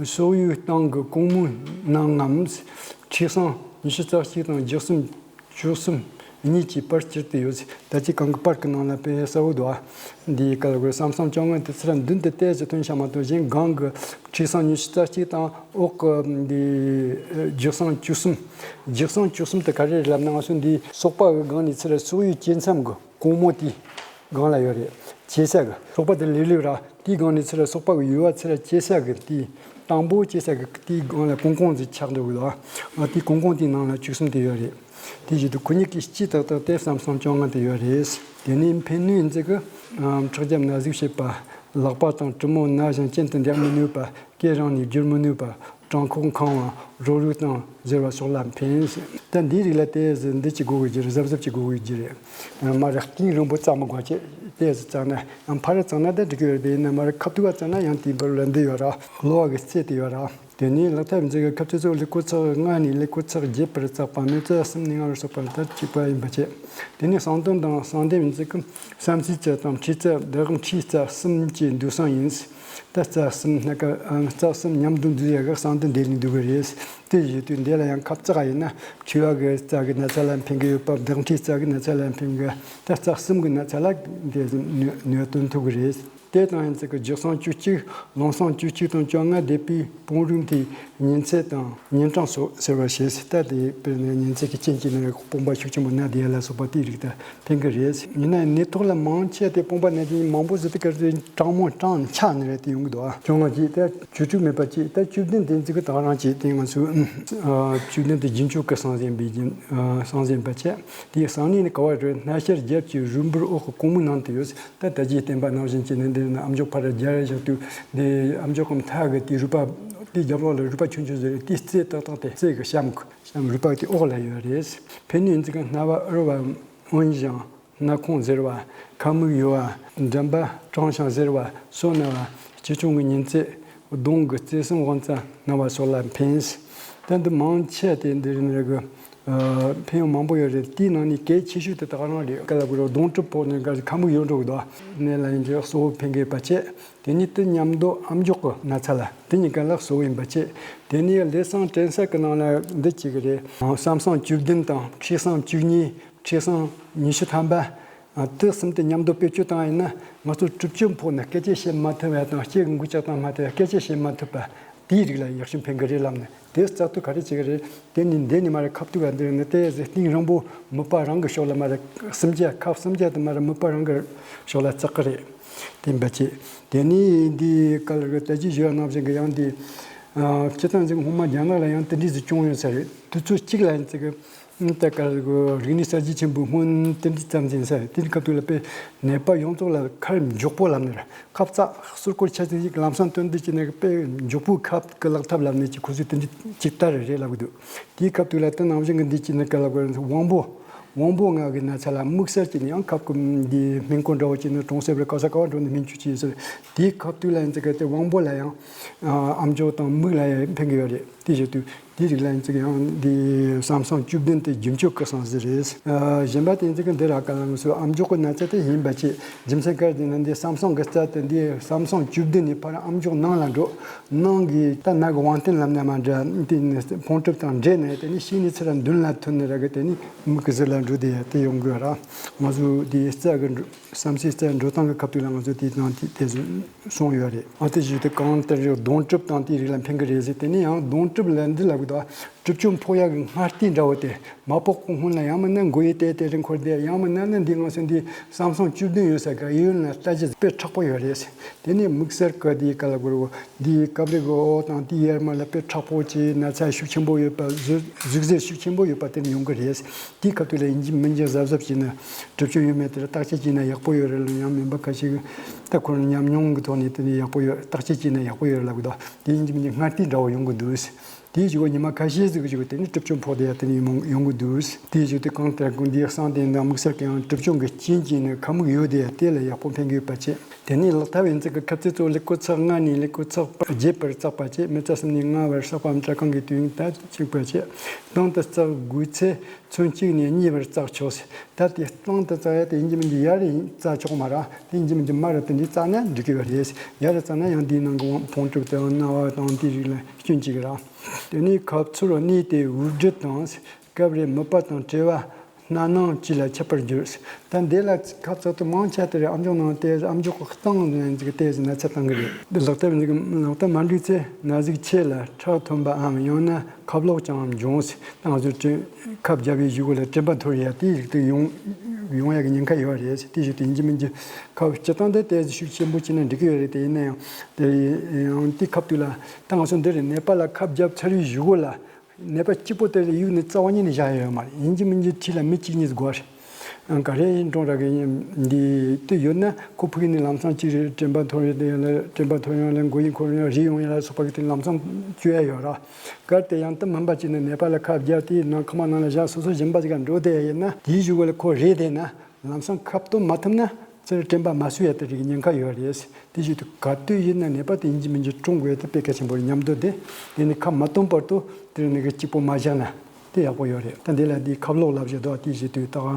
སོག་ཡུལ་སྟེང་གི་གོང་མོའི་ནང་ངམ། ཁྲི་སང་ཉི་ཤུ་རྩ་གཅིག་དང་བརྒྱད་གསུམ་བཅུ་གསུམ་གཉིས་ཀྱི་པར་སྤྱིར་དུ་ཡོད། ད་ཅི་གང་གི་པར་གི་ནང་ལ་དཔེ་གསལ་བོ་འདུག་འདིའི་སྐབས་ལ་བསམ་སང་བཅོ་ལྔ་དེ་ཚེ་རབས་མདུན་དུ་ཏོག་ཙམ་ཐོན་ཤག་མ་གཏོགས་གཞན་སྒང་གི་ཁྲི་སང་ཉི་ཤུ་རྩ་གཅིག་དང་འོག་གི་འདི་རྒྱུ་གསང་བཅུ་གསུམ། རྒྱུ་གསང་བཅུ་གསུམ་དེ་ག་རེ་རེད་ལབ་ན། ང་ཚོ་འདི་སོག་པ་གི་སྒང་ནས་ཚེ་རབས་སོག་ཡུལ་སྐྱེ་མཚམས་གི་གོང་མོ་དེའི་སྒང་ལ་ཡོད་རེད། སྐྱེ་ས་གི་སོག་པ་དེ་ལེབ་ལེབ་ར། དེའི་སྒང་ནས་ཚུར་སོག་པ་གི་ཡུལ་བ་ཚུར་སྐྱེ་ས་གི་དེའི་དང་པོ་སྐྱེ་ས་གི་དེའི་སྒང་ལ་གོང་གོང་ཟིག་ཆགས་འདུག་གི་ལ། དེའི་གོང་གོང་དེའི་ནང་ལ་བཅུ་གསུམ་དེ་ཡོད་རེད། དེ་བཞིན་དུ་ཁོ་གཉིས་ཀྱི་སྤྱི་ཏག་ཏག་དེ་བསམ་སང་བཅོ་ལྔ་དེ་ཡོད་རེད། དེ་ནས་འཕེན་ནུས་འཛི་གི་ཁྲག་རྒྱབ་ན་ཟུག་བྱེད་པ། ལག་པ་དང་གྲུ་མོ་ན་ཞིང་གྱེན་དུ་འདེགས་མི་ནུས་པ། སྐེ་རིང་ནས་བསྒྱུར་མི་ནུས་པ། བྲང་ཁོག་འཁང་བ། རོ་རུག་དང་ཟེར་བ་སོགས་ལ་འཕེན། ད་འདིའི་རིགས་ལ་དེ་ཟེར་འདི་གཅིག་དགོས་དགོས་ཀྱི་རེད། གཟབ་གཟབ་གཅིག་དགོས་དགོས་ཀྱི་རེད། མ་རེད། གཏིང་རིང་པོ་བཙལ་མི་དགོས་བྱས། དེ་ཟེར་བཙལ་ན་ཡང་ཕར་བཙལ་ན་ད་འགྲིག་གི་ཡོད་རེད། ཡིན་ན་མ་རེད། ཁ་ཐུག་ག་བཙལ་ན་ཡང་དེའི་བར་ལ་འདི་ཡོད་ར། གློ་བ་གི་རྩེ་དེ་ཡོད་ར། དེ་ནས་ལག་ཐབས་འཛིན་གྱི་ཁབ་ཚེ་ཚོ་ལེགས་པོ་ཚགས་ལྔ་ནས་ལེགས་པོ་ཚགས་རྒྱས་པར་བཙགས་པ་ནི་རྩ་གསུམ་ནས་ལྔ་བར་སོགས་པ་ལ་ད་གཅིག་པ་ཡིན་པ་བྱས། དེ་ནས་གསང་སྟོན་དང་གསང་འདེབས་འཛིན་གྱི་བསམ་སྲིད་རྩལ་དང་ཁྲིད་རྩལ་བདག་ཁྲིད་རྩལ་གསུམ་གྱི་འདུས་སྲང་ཡིན། ད་རྩལ་གསུམ་སྣ་ཁ་རྩལ་གསུམ་མཉམ་དུ་འདུས་ཡག་གི་གསང་སྟོན་འདི་ལས་འདུག་གི་རེད། དེ་བཞིན་དུ་འདི་ལ་ཡང་ཁབ་བཙགས་ཡིན་ན་ཁྲིད་པ་གི་རྩལ་གི་ན་ཚ་ལ་འཕེན་གི་ཡོད་པ། བདག་ཁྲིད་རྩལ་གི་ན་ཚ་ལ་འཕེན་གི། ད་རྩལ་གསུམ་གི་ན་ཚ་ལ་འདི་ནུས་སྟོན་ཐུབ་གི་རེད། དེ་དང་ཡིན་ཚད་ཀྱི་རྒྱུ་གསང་བཅུ་གཅིག་ལུང་གསང་བཅུ་གཅིག་དང་བཅོ་ལྔ་སྡེ་པའི་དཔུང་རིམ་དེའི་ཉིན་ཚད་དང་ཉིན་གྲངས་སོགས་ཟེར་བ་ཞེས་ད་དེ་དཔེར་ན་ཉིན་ཚད་ཀྱི་རྐྱེན་གྱིས་ནི་དཔུང་པ་ཤུགས་ཆེན་པོ་ན་དེ་ལ་སོགས་པ་དེའི་རིགས་དང་འཕེན་གྱི་རེད། ཡིན་ན་ནད་ཐོག་ལ་མང་ཆེ་དེ་དཔུང་པ་ན་དེ་མང་པོ་ཟེར་དུས་སྐབས་དེ་གྲང་མོ་གྲང་ཆག་ནི་རེད། དེ་ཡོང་གི་འདུག་ཨ། བཅོ་ལྔ་གཅིག་ད་བཅུ་དྲུག་མེད་པ་གཅིག་ད་བཅུ་བདུན་དེ་ཚིག་གི་དག་རང་གཅིག་དེ་ང་ཚོས་བཅུ་བདུན་དེ་རྒྱུན་སྤྱོད་ཀྱི་གསང་ཟིན་པའི་རྒྱུན་གསང་ཟིན་པ་བྱས། དེའི་གསང་གནས་ནི་ག་བ་རེད། སྣ་ཤར་རྒྱབ་ཀྱི་རུས་འབུར་འོག་གི་གོང་མའི་ནང་དུ་ཡོད། ད་ད་ཅིའི་བསྟན་པ་ནང་བཞིན་གྱི་ནི་འདི་ནི་ཨ་མཆོག་ཕར་རྒྱལ་བཞག་དུས་འདི་ཨ་མཆོག་གི་མཐའ་གི་དེའི་རུས་པ་དེའི་རྒྱབ་ལོགས་ལ་རུས་པ་ཆུང་ཆུང་ཟེར། དེའི་རྩེ་ཏག་ཏག་དེ་རྩེ་གི་གཤམ་གི་གཤམ་རུས་པ་དེའི་འོག་ལ་ཡོད་རེད། འཕེན་ནུས་འཛི་གི་སྣ་བ་འུར་བ་འོན་ཞིང་སྣ་ཁུང་གཟེར་བ། ཁ་མིག་ཡོ་བ། འགྲམ་པ་སྐྲངས་ཤིང་གཟེར་བ་སོགས་ན་བ། ལྕེ་ཆུང་གི་ཉིན་ཚད། གདོང་གི་རྩེ་གསུམ་དབང་རྩ་ན་བ་སོགས་ལ་འཕེན། ད་འདི་མང་ཆེ་དེ་འདི་རིགས་ནི་རེད་གི། ཨ། འཕེན་ཡུལ་མང་པོ་ཡོད་རེད། དེའི་ནང་ནས་གལ་ཆེ་ཤོས་དེ་དག་རང་རེད། ག་ལ་གོ་རོ་གདོང་གྲུབ་ཕོག་ནས་ག་ཁ་མིག་ཡོ་འགྲོ་གི་འདུག་ནས་ལ་ཡིན་གྱི་གཙོ་བོ་འཕེན་གི་ཡོད་པ་བྱས། དེ་ནས་དེ་མཉམ་དུ་ཨ་མཆོག་གི་ན་ཚ་ལ་དེ་གཉིས་ཀ་ལ་གཙོ་བོ་ཡིན་པ་བྱས། དེ་ནས་ལས་བསང་དྲན་ས་གི་ནང་ལ་འདི་གཅིག་གི་རེད། བསམ་སང་བཅུ་བདུན་དང་ཁྲི་སང་བཅུ་གཉིས། ཁྲི་སང་ཉི་ཤུ་ཐམ་པ། ཨ། དེ་གསུམ་དེ་མཉམ་དུ་བེད་སྤྱོད་བཏང་ཡིན་ན་ང་ཚོ་གྲུབ་ཆོད་ཕོག་ནས་སྐད་ཆ་བཤད་མ་ཐུབ་པ་དང་། སྐད་འགུལ་ལྕག་བཏང་མ་ཐུབ། སྐད་ཆ་བཤད་མ་ཐུབ་པ་དེའི་རིགས་ལ་ཡག་ཤོས་འཕེན་གི་རེད་ལབ་ནས། དེ་རྩ་ཐུག་ག་རེ་བྱེད་གི་རེད། དེ་ནི་འདི་ནི་མ་རེད། ཁབ་ཐུག་ག་འདི་ནི་དེ་ཟེར་གཏིང་རིང་པོ་མིད་པ་རང་གི་ཕྱོགས་ལ་མ་རེད། སུམ་བརྒྱ་ཁབ་སུམ་བརྒྱ་དུ་མ་རེད། མིད་པ་རང་གི་ཕྱོགས་ལ་བཙག་གི་རེད། དེ་འབད་ཆེད་དེ་ནི་འདི་ག་ལ་གི་ད་ཅི་ཞུ་བ་ནང་བཞིན་གི་ཡང་འདི། ཨ། སྤྱིར་བཏང་ཟིག་སྔོན་མ་རྒྱ་ནག་ལ་ཡང་དེ་འདྲའི་ཟིག་བྱུང་ཡོད་ས་རེད། དུས་ཚོད་གཅིག་ལ་ཡིན་ཟིག་གི། ད་ག་རིག་གནས་གསར་བརྗེ་ཆེན་པོའི་སྔོན་དེ་འདྲའི་ཙམ་ཟིན་ས་རེད། དེའི་སྐབས་དུས་ལ་དཔེ་ནད་པ་ཡོངས་རྫོགས་ལ་ཁ་མགྱོགས་པོ་ལབ་ནི་རེད། ཁབ་བཙགས་ཟུར་བཀོལ་ཆ་ཚིག་ཅིག་ལམ་སང་སྟོན་དུས་ཀྱི་ནས་དཔེ་མགྱོགས་པོའི་ཁབ་ཀྱི་ལག་ཐབས་ལབ་ནས་ཀྱི་ཁོ་ཚོས་དེ་འདྲའི་ཅིག་ལྟར་རེད་ལབ་གི་འདུག་དེའི་སྐབས་དུས་ལ་དེ་ནང་བཞིན་གྱི་འདི་ཀྱི་ནི་ག་ལ་གོ་དབང་པོ། དབང་པོ་ལྔ་གི་ན་ཚ་ལ་དམིགས་བསལ་གྱི་ནི་ཡང་ཁབ་ཀྱི་འདི་སྨན་ཁང་འདྲ་བོ་ཅིག་ནི་གྲོང་གསེབ་རེད། ག་ས་ག་བ་འགྲོ་ནི་སྨན་བཅོས་བྱེད་ས་རེད། དེའི་སྐབས་དུས་ལ་ཡིན་ཙི་ག་དེ་དབང་པོ་ལ་ཡང་ཨ་མཆོག་དང་མིག་ལ་ཡང་ཕན་གི་ཡོད་རེད། དེ་བཞིན་དུ་དེའི་རིགས་ལ་ཡིན་ཙི་ག་ཡང་འདི་བསམ་སང་བཅུ་བདུན་དེ་རྒྱུན་སྤྱོད་ཀྱི་གསང་ཟིན་རེད། ཨ། གཞན་པ་དེ་ཡིན་ཙི་ག་འདི་ར་ག་ལ་ང་ཚོ་ཨ་མཆོག་གི་ན་ཚ་དེ་ཡིན་པ་ཅི། རྒྱུ་མཚན་ག་རེ་ཟེར་ན་འདི་བསམ་སང་གི་རྩ་དེ་འདི་བསམ་སང་བཅུ་བདུན་ནས་ཕར་ཨ་མཆོག་ནང་ལ་འགྲོ། ནང་གི་ད་ན་གི་དབང་རྟེན་ལབ་ན་མ་འདྲ། དེ་ནི་ཕུང་གྲུབ་དང་འདྲེས་ནས་དེ་ནི་ཤིང་ནི་ཚུར་མདུན་ལ་ཐོན་ནས་ར་གི་དེ་ནི་མིག་གི་ཟུར་ལ་འགྲོ། དེ་དེ་ཡོང་དགོས་ར། ང་ཚོ་དེ་རྩ་གི་འགྲོ་བསམ་སའི་རྩ་འགྲོ་སྟངས་ཀྱི་སྐབས་དུས་ལ་ང་ཚོ་དེ་དང་དེ་དེ་ཚོ་གསུངས་ཡོད་རེད། ཨ་དེ་བཞིན་དུ་གང་ལྟར་གདོང་གྲུབ་དང་དེའི་རིགས་ལ་འཕེན་གི་རེད་ཟེར། དེ་ནི་ཡང་གདོང་གྲུབ་ལ་འདི་ལབ་གི་འདུག་གྲུབ་ཆོད་ཕོག་ཡག་གི་སྔ་ལྟས་འདྲ་བོ་དེ་མ་ཕོག་གི་སྔོན་ལ་ཡང་མིན་ན་མགོ་ཡི་དེ་དེ་རིང་འཁོར་དེ། ཡང་མིན་ན་ནི་འདི་ང་ཚོ་འདི་བསམ་སང་བཅུ་བདུན་ཡོད་ས་ག་ཡོད་ན་ལྟ་ཅི་དཔེ་མཁྲེགས་པོ་ཡོད་རེད། དེ་ནས་དམིགས་བསལ་ག་དེའི་ག་ལ་གོ་རོ། འདིའི་སྐབས་རེ་གི་འོག་དང་དེའི་ཡར་མར་ལ་དཔེ་མཁྲེགས་པོ་ཅིག་ན་ཚ་ཤུགས་ཆེན་པོ་ཡོད་པ། ཟུག་ཟུག་གཟེར་ཤུགས་ཆེན་པོ་ཡོད་པ་དེ་ནི་ཡོང་གི་རེད། དེའི་སྐབས་དུས་ལ་ཡིན་གཅིག་མིན་གཅིག་གཟབ་གཟབ་བྱས་ན་གྲུབ་ཆོད་ཡོད་མེད་དེ་ལ་བརྟག་དཔྱད་བྱས་ན་ཡག་པོ་ཡོད་རེད་ལ། ཡང་མིན་པ་ཁ་ཤས་ཀྱིས་ད་ཁོ་རང་ཉམས་མྱོང་གི་ཐོག་ནས་དེ་ནི་ཡག་པོ་ཡོད། བརྟག་དཔྱད་བྱས་ན་ཡག་པོ་ཡོད་རེད་ལབ་གི་འདུག་དེ་ཡིན་གཅིག་མིན་གཅིག་སྔ་ལྟས་འདྲ་བོ་ཡོང་གི་འདུག་དེའི་གཞུག་གུ་ཉི་མ་ཁ་ཤས་ ཟེར་གི་ཞིག་དེ་ནི་གྲིབ་སྐྱོན་ཕོག་དེ་ཡ་དེ་ནི་ཡོང་ཡོང་གི་འདུག་དེའི་གཞུག་དེ་གང་ལྟར་ཀུན་འདིའི་གསང་དེ་འདི་དམིགས་བསལ་གྱི་ཡང་གྲིབ་སྐྱོན་གྱི་རྐྱེན་གྱིས་ནི་ཁ་མིག་ཡོད་དེ་ཡ་དེ་ལ་ཡག་པོ་ཕན་གི་ཡོད་པ་བྱས། དེ་ནས་ལག་ཐབ་ཡིན་ཚིག་གི་ཁབ་རྩེ་གཙོ་ལེགས་པོ་ཚགས་ལྔ་ནས་ལེགས་པོ་ཚགས་བརྒྱད་བར་བཙགས་པ་བྱས། མི་ཚེ་གསུམ་ནས་ལྔ་བར་བསགས་པའམ་སྐྲ་རྐང་གི་དུས་ཡུན་དང་གཅིག་པ་བྱས། དང་དུ་བཙགས་དགོས་ཚེ། ཚོན་གཅིག་ནས་གཉིས་བར་བཙགས་ཆོག་ཟེར། ད་དེ་སྟེང་དུ་བཙགས་ཡ་དེ་ཡིན་གྱི་མིན་གྱི་ཡར་ཡིན་བཙགས་ཆོག་མ་ར། དེ་ཡིན་གྱི་མིན་གྱི་མར་དེ་འདྲའི་བཙགས་ན་འགྲིག་གི་ཡོད་རེད། ཡར་བཙགས་ན་ཡང་དེའི་ནང་གི་དབང་ཕུང་གྲུབ་དང་སྣ་བ་དང་དེའི་རིགས་ལ་སྐྱོན་གཅིག་ར། དེ་ནས་ཁབ་ཚུར་གནས་ཏེ་དབུགས་སྒྲིལ་དང་། སྐབས་རེ་མིད་པ་དང་བྲེལ་བ། སྣ་ནང་བཅས་ལ་ཁྱབ་པར་འགྱུར། ད་འདི་ལ་ཁ་ཚོད་དུ་མང་ཆེ་དེར་ཨ་མཆོག་ནང་ཏོག་ཙམ་ཨ་མཆོག་གི་སྟེང་ནས་ཏོག་ཙམ་ན་ཚ་བཏང་གི་རེད། འདི་ལག་བསྟར་འདི་གི་ལག་བསྟར་མ་འགྲིག་ཚེ་ན་ཟུག་ཆེ་ལ་ཁྲག་ཐོན་པའམ་ཡང་ན་ཁབ་ལོག་ཀྱང་འབྱུང་། ད་ང་ཚོ་ཁབ་བརྒྱབ་པའི་གཞུག་གུ་ལ་དྲན་པ་འཐོར་ཡ་དེའི་རིགས་དེ་ཡོང་ཡོང་ཡ་གི་ཉེན་ཁ་ཡོད་རེད། དེའི་གཞུག་དེ་ཡིན་གྱི་མིན་གྱི་ཁབ་སྤྱི་བཏང་དེ་ཏོག་ཙམ་ཤུགས་ཆེན་པོ་བྱས་ན་འགྲིག་གི་ཡོད་རེད། དེ་ཡིན་ན་ཡང་དེ་ཡང་དེ་ཁབ་དུས་ལ་ད་ང་ཚོ་འདི་རེད། ནད་པ་ལ་ཁབ་བརྒྱབ་ཚར་བའི་གཞུག་གུ་ལ། ནད་པ་གཅིག་པོ་དེ་ལ་གཡུག་ནས་རྩ་བ་ཉིད་ནས་བཞག་ཡོད་མ་རེད། ཡིན་གཅིག་མིན་གཅིག་འཁྲིས་ལ་མི་གཅིག་གཉིས་དགོས་རེད། ག་རེ་ཡིན་གྲོང་ར་གི་འདི་དེ་ཡོད་ན་ཁོ་ཕུགས་ནས་ལམ་སང་གཅིག་རེད། དྲན་པ་འཐོར་ཡོད་དེ་ཡོད་ལ་དྲན་པ་འཐོར་ཡོང་ལ་མགོ་ཡིན་འཁོར་ཡོང་རེད་ཡོང་ཡ་ལ་སོགས་པ་གི་དེ་ལམ་སང་བཅོས་ཡ་ཡོད་ར། གལ་ཏེ་ཡང་དེ་མིན་པ་ཅིག་ནས་ནད་པ་ལ་ཁབ་བརྒྱབ་དེ་ནང་ཁང་པ་ནང་ལ་བཞག་སོ་སོ་གཞན་པ་ཅིག་ག་འགྲོ་བསྡད་ཡ་ཡིན་ན་དེའི་གཞུག་གུ་ལ་ཁོ་རེད་བསྡད་ན་ལམ་སང་ཁབ་སྟོན་མ་ཐུབ་ན། ཚུར་དྲན་པ་མ་སོས་ཡ་དེ་རིགས་ཉེན་ཁ་ཡོད་རེད། དེ་བཞིན་དུ་ག་དུས་ཡིན་ན་ནད་པ་དེ་ཡིན་གཅིག་མིན་གཅིག་བཀྲོང་དགོས་ཡ་དེ་དཔེ་གལ་ཆེན་པོ་རེད། མཉམ་དུ་དེ་དེ་ནི་ཁ་མ་སྟོན་བར་དུ་དེ་ནི་གཅིག་པོ་མ་བཞག་ན་དེ་ཡག་པོ་ཡོད་རེད། ད་འདི་ལ་དེའི་ཁབ་ལོག་ལབ་བཞག་འདུག་དེ་བཞིན་དུ་ད་ག་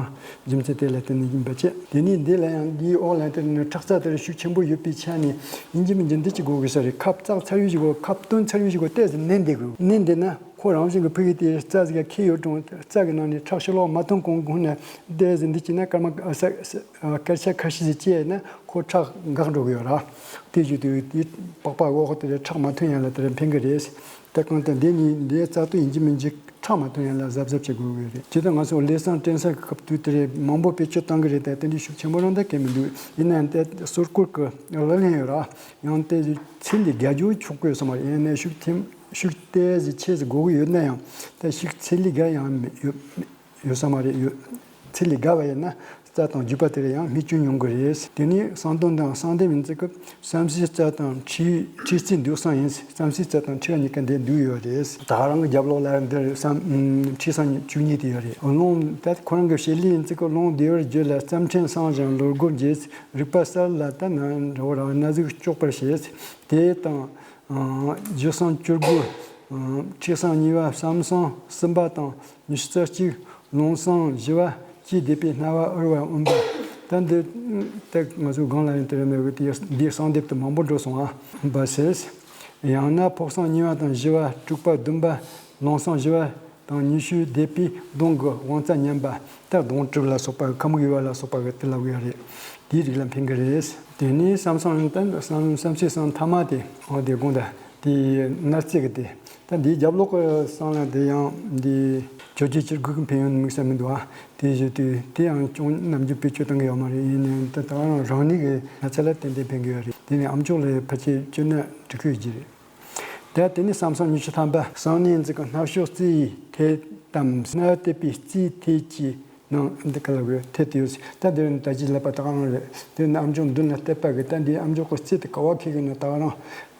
རྒྱུ་མཚན་དེ་ལ་བརྟེན་ནས་ཡིན་པ་བྱས། དེ་ནི་འདི་ལ་ཡང་འདིའི་འོག་ལ་དེ་ནི་ཁྲག་རྩ་དེར་ཤུགས་ཆེན་པོ་ཡོད་པའི་ཆ་ནས་ཡིན་གཅིག་མིན་གཅིག་འདི་གཅིག་དགོས་དགོས་ས་རེད། ཁབ་བཙགས་ཚར་བའི་གཞུག་གུ་ཁབ་བཏོན་ཚར་བའི་གཞུག་གུ་ཏོག་ཙམ་མནན་བསྡད་དགོས། མནན་བསྡད་ན། ཁོ་རང་བཞིན་གྱི་ཕུགས་ཀྱི་དེ་རྩ་ཟིག་ག་ཁེལ་ཡོད་རུང་རྩ་གི་ནང་ནས་ཁྲག་ཕྱི་ལོགས་མ་ཐོན་གོང་གོང་ནས་བསྡད་ཟིན་འདི་བྱས་ན་སྐར་མ་ཨ་ས་ས་ཨ་སྐར་ཆ་ཁ་ཤས་ཤིག་བཅད་ན་ཁོ་ཁྲག་འགག་འགྲོ་གི་ཡོད་ར། དེ་བཞིན་དུ་དེ་པགས་པ་འོག་དེ་ཁྲག་མ་ཐོན་ཡ་ལ་དེ་ཕན་གི་རེད། ད་གང་ལྟར་འདི་གཉིས་འདི་རྩ་ལྟོ་ཡིན་གཅིག་མིན་གཅིག་ཁྲག་མ་ཐོན་ཡ་ལ་གཟབ་གཟབ་བྱེད་དགོས་གི་རེད། ཇི་ལྟར་ང་ཚོ་ལས་བསམ་དྲན་གསོ་གི་སྐབས་དུས་དེ་རེད། མང་པོ་བེད་སྤྱོད་གཏང་གི་རེད། ད་དེ་འདྲའི་ཤུགས་ཆེན་པོ་རང་ད་གལ་མི་འདུག་ཡིན་ནའང་དེ་སོར་སྐོར་གི་ལག་ལེན་ཡོད་ར། ཡང་དེ་ཚེ་འདི་རྒྱ་རྒྱུ་ཆོག་གི་ཡོད་ས་མ་རེད། ཡིན་ནའི་ཤུགས་ཐེམ། ཤུགས་ཏོག་ཙམ་ཆེ་ཙམ་དགོས་ཀྱི་ཡོད་ན་ཡང་ད་ཤུགས་ཚད་ལས་བརྒལ་ཡང་མི་ཡོད་ཡོད་ས་མ་རེད། ཡོད་ཚད་ལས་བརྒལ་བ་ཡིན་ན་རྩ་དང་རྒྱུས་པ་དེར་ཡང་རྨས་སྐྱོན་ཡོང་གི་རེད། དེ་ནས་གསང་དོན་དང་གསང་དེབ་ཡིན་ཚིག་གི་བསམ་སེམས་རྩ་དང་མཁྲིས་མཁྲིས་རྩི་འདུས་གསང་ཡིན། བསམ་སེམས་རྩ་དང་མཁྲིས་པ་གཉིས་ཀ་འདི་འདུས་ཡོད་རེད། ད་རང་གི་རྒྱབ་ལོགས་ལ་འདིར་བསམ་མཁྲིས་གསང་བཅུ་གཉིས་དེ་ཡོད་རེད། རླུང་ད་ཁོ་རང་གི་བྱེད་ལས་ཡིན་ཚིག་གི་རླུང་བདེ་བར་རྒྱུ་ལ་རྩ་ཕྲན་སངས་ཤིང་ལུས་སྒོ་འབྱེད། རིག་པ་གསལ་ལ་ད་ན་འདྲ་བོ་རང་ན་ཟུག་གཅོག་པར་བྱེད། དེ་དང་། ཨ། རྒྱུ་གསང་བཅུ་དགུ། ཨ། མཁྲིས་གསང་གཉིས་པ། བསམ་གསང་གསུམ་པ་དང་ཉི་ཤུ་རྩ་གཅིག་རླུང་གསང་བཞི་པ་བཅས་འདས་པའི་སྣ་བ་དབུལ་བ་འོན་པ། ད་འདི་ད་ང་ཚོའི་སྒང་ལ་ཡང་དེ་རེད་མེད་གི་དེ་འདིའི་གསང་དེབ་དུ་མང་པོ་འགྲོ་སོང་ཨ། འབའ་ཞིག་ཡང་ན་ཕོ་གསང་གཉིས་པ་དང་བཞི་པ། དྲུག་པ་བདུན་པ། རླུང་གསང་བཞི་པ། དང་ཉི་ཤུ་འདས་པའི་གདོང་གི་དབང་རྩ་ཉམས་པ། ད་གདོང་གྲིབ་ལ་སོགས་པ་ཁ་མིག་ཡོ་བ་ལ་སོགས་པ་གི་དེ་ལ་དགོས་ཡ་རེད། དེའི་རིགས་ལ་ཕན་གི་རེད། དེ་ནས་བསམ་གསང་ཡང་ད་བསམ་བསམ་སེམས་གསང་ཐ་མ་དེ་འོ་དེ་དགོངས་ད་དེ་མནར་རྩེ་གི་དེ། ད་འདིའི་རྒྱབ་ལོགས་གི་གསང་ལ་དེ་ཡང་འདི་ཆོས་རྒྱལ་ཅིར་སྒོ་གི་ཕན་ཡོན་དམིགས་བསལ་མི་འདུག་ཨ། དེ་བཞིན་དུ་དེ་ཡང་ཅུང་ནམ་རྒྱུན་བེད་སྤྱོད་གཏོང་གི་ཡོད་མ་རེད། ཡིན་ནའང་ད་ད་རང་རང་ནུས་ཀྱི་ན་ཚ་ལ་ཏན་ཏན་ཕན་གི་ཡོད་རེད། དེ་ནས་ཨ་མཆོག་ལ་ཕལ་ཆེར་སྤྱོད་ན་འགྲིག་གི་ཡོད་ཀྱི་རེད། ད་དེ་ནས་བསམ་གསང་ཉི་ཤུ་ཐམ་པ། གསང་གནས་འཛིན་གྱི་སྣ་ཤོག་རྩི་ཡི་ཐད་དམ་སྣ་གཏད་པའི་རྩིའི་ཐད་ཀྱི་ནང་འདི་ག་ལ་དགོས་ཐད་དུ་ཡོད། ད་འདིར་ནི་ད་ཅི་ལབ་པ་ད་ག་རང་རེད། དེ་ནི་ཨ་མཆོག་མདུན་ལ་གཏད་པ་གི་ད་འདི་ཨ་མཆོག་གི་རྩི་དེ་ག་བ་ཁེལ་གི་ན་ད་ག་རང་།